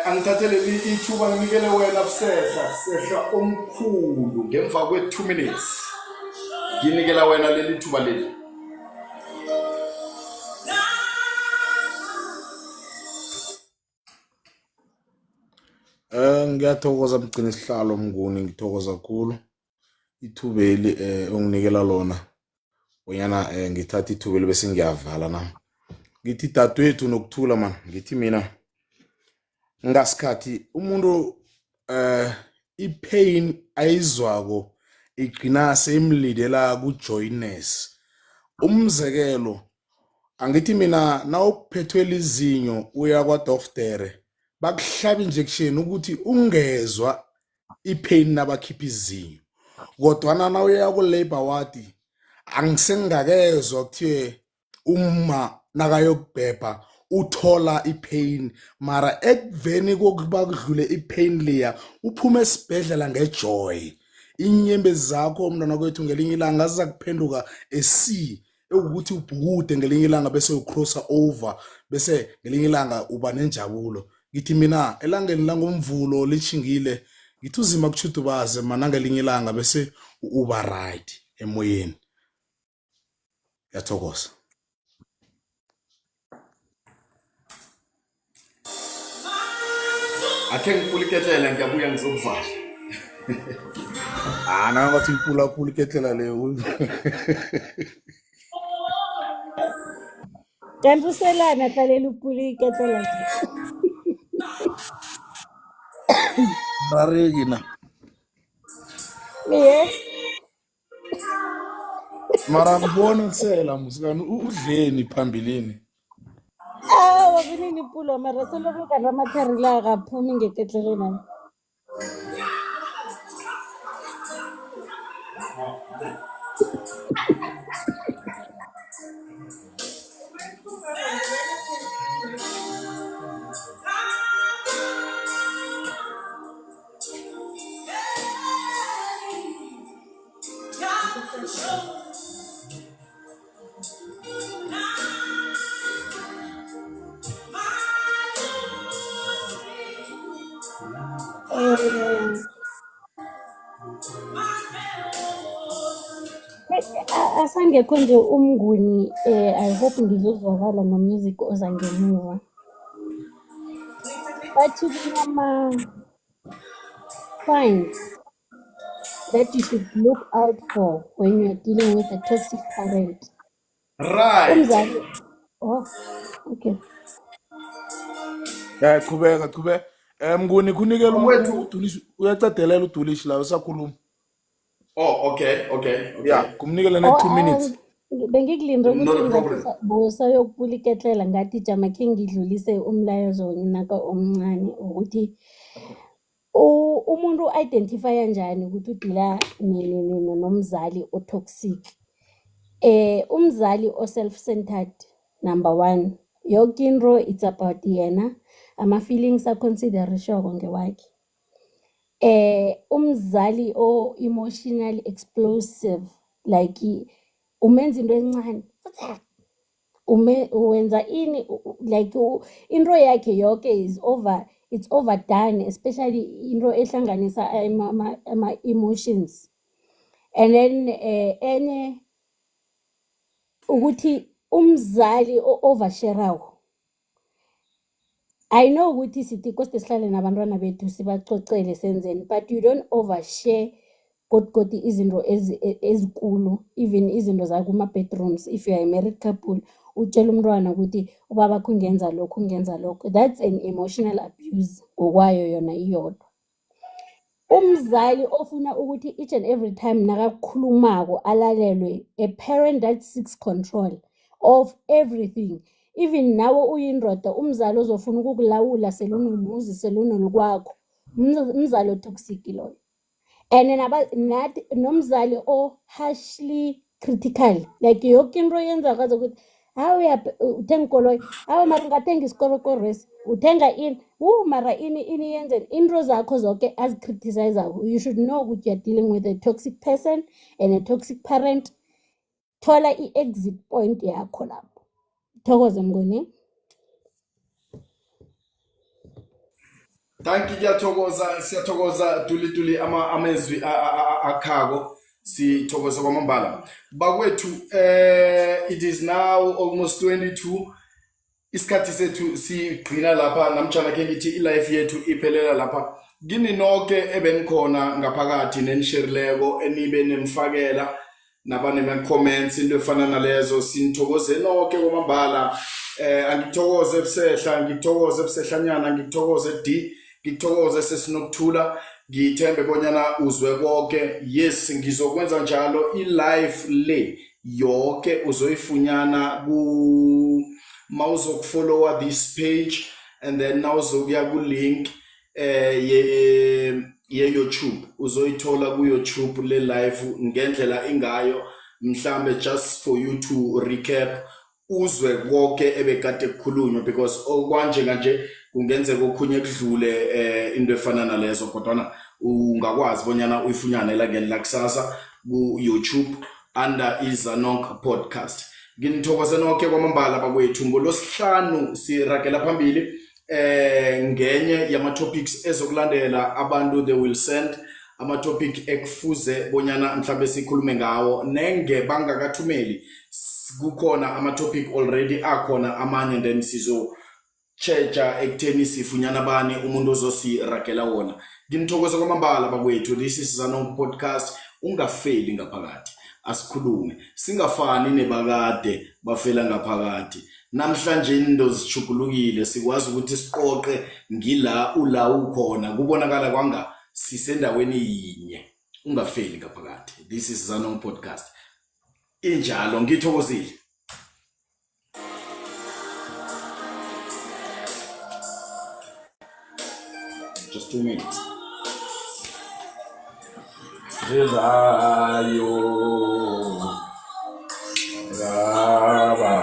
Angithathele ithuba nginikele wena Busehla, Sehla omkhulu, ngemva kwe 2 minutes. Nginikela wena leli thuba leli. Ngiyathokoza mgcini sihlalo Mnguni, ngithokoza kakhulu ithubeli onginikela lona bonyana ngithatha ithubeli bese ngiyavala na. Ngithi dadewethu nokuthula man, ngithi mina ngasikhathi umuntu ipain ayizwako igcina seyimlidela ku-joyness. Umzekelo, angithi mina nawuphethwe lizinyo uya kwadoktere, bakuhlaba injection ukuthi ungezwa ipain nabakhipha izinyo, kodwana nawuya ku-labor ward Angisengakezwa kuthiwe uma nakayokubhebha uthola ipain, mara ekuveni kokuba kudlule ipain leya uphume esibhedlela ngejoy. Inyembezi zakho mntwana kwethu ngelinye ilanga ziza kuphenduka a sea, ewukuthi ubhukude ngelinye ilanga bese ucrossa over, bese ngelinye ilanga uba nenjabulo. Ngithi mina elangeni langomvulo lishingile, ngithi uzima kuchudubaze mana ngelinye ilanga bese uba right emoyeni. Ngiyathokoza. Akhe ngipula iketlela, ngiyabuya ngizokuvala. Ah, na ngathi ipula khulu iketlela leyo. Kanti uselana ahlalela upula iketlela nje. Rareki na. Iye. Mara ngibona kusela musikani udleni phambilini. Awa kunini ipulo mara seloko kanti amathari la akaphumi ngeketleleni ami. Asangekho nje umnguni I hope ngizozwakala no-music oza ngemuva. Bathi kunama-signs that you should look out for when you're dealing with a toxic parent. Right. Umzali, oh, okay. Eh qhubeka qhubeka. Eh Mnguni kunikela Wethu. uDulish uyacadelela uDulish la usakhuluma. Oh, okay, okay, okay. Yeah, kumnikela ne Oh, 2 minutes. Bengikulinde Not ukuthi a problem. ngathi bosayokupula iketlela ngathi jama khe ngidlulise umlayezo naka omncane ukuthi umuntu u-identifya njani ukuthi udila nomzali o-toxic. Umzali o-self-centered number one, yoke into it's about yena, ama-feelings aconsiderishwako ngewakhe. Umzali o-emotionally explosive, like umenza into encane ume wenza ini like into yakhe yoke is over, it's overdone, especially into ehlanganisa ama-emotions. And then enye ukuthi umzali o-oversharako. I know ukuthi sithi kose sihlale nabantwana bethu sibacocele senzeni, but you don't overshare godu izinto ezikulu, even izinto zakuma-bedrooms. If you are a married couple, utshela umntwana ukuthi ubabakho ungenza lokhu, ungenza lokhu, that's an emotional abuse ngokwayo yona iyodwa. Umzali ofuna ukuthi each and every time nakakhulumako alalelwe, a parent that seeks control of everything, even nawe uyindoda, umzali ozofuna ukukulawula selunomuzi selunolukwakho, umzali otoxic loyo. And nathi nomzali o-harshly critical, like yoke into oyenzako azokuthi hawu uthenga ikoloyi, hawu mara ungathenga isikorokorwesi, uthenga ini, wu mara ini ini yenzeni, into zakho zonke azicriticize-ako. You should know ukuthi you're dealing with a toxic person and a toxic parent. Thola i-exit point yakho lapho. Thokoze Mnguni. Thank you, ngiyathokoza, siyathokoza Tuli Tuli amezwi akhako, sithokoza kwamambala. Bakwethu, it is now almost 22. Isikhathi sethu sigcina lapha namtjana ke ngithi ilife yethu iphelela lapha. Kini nonke ebenikhona ngaphakathi nenisherileko enibe nemfakela nabanema comments into efana nalezo, sinithokoze nonke kwamambala. Angithokoze ebusehla, ngithokoze ebusehlanyana, ngithokoze D, ngithokoze sesinokuthula. Ngithembe bonyana uzwe konke. Yes, ngizokwenza njalo. I-life le yonke uzoyifunyana ku mawuzokufollowa this page and then nawuzokuya ku-link ye YouTube, uzoyithola ku YouTube le live ngendlela ingayo. Mhlambe just for you to recap, uzwe konke ebekade kukhulunywa, because okwanje kanje kungenzeka okhunye kudlule into efana nalezo, kodwana ungakwazi bonyana uyifunyane elangeni lakusasa ku-YouTube under iZanonke podcast. Nginithokoze nonke kwamambala bakwethu. Ngolosihlanu siragela phambili ngenye yama topics ezokulandela. Abantu, they will send ama topic ekufuze bonyana mhlambe sikhulume ngawo. Nenge bangakathumeli, kukhona ama topic already akhona amanye, then sizo tjheja ekutheni sifunyana bani umuntu ozosiragela wona. Nginithokoza kwamambala bakwethu. This is Zanonke podcast. Ungafeli ngaphakathi, asikhulume, singafani nebakade bafela ngaphakathi. Namhlanje into zichugulukile, sikwazi ukuthi siqoqe ngila ula ukhona, kubonakala kwanga sisendaweni yinye. Ungafeli ngaphakathi. This is Zanonke podcast. Injalo, ngithokozile. Just 2 minutes. Zizayo ngaba.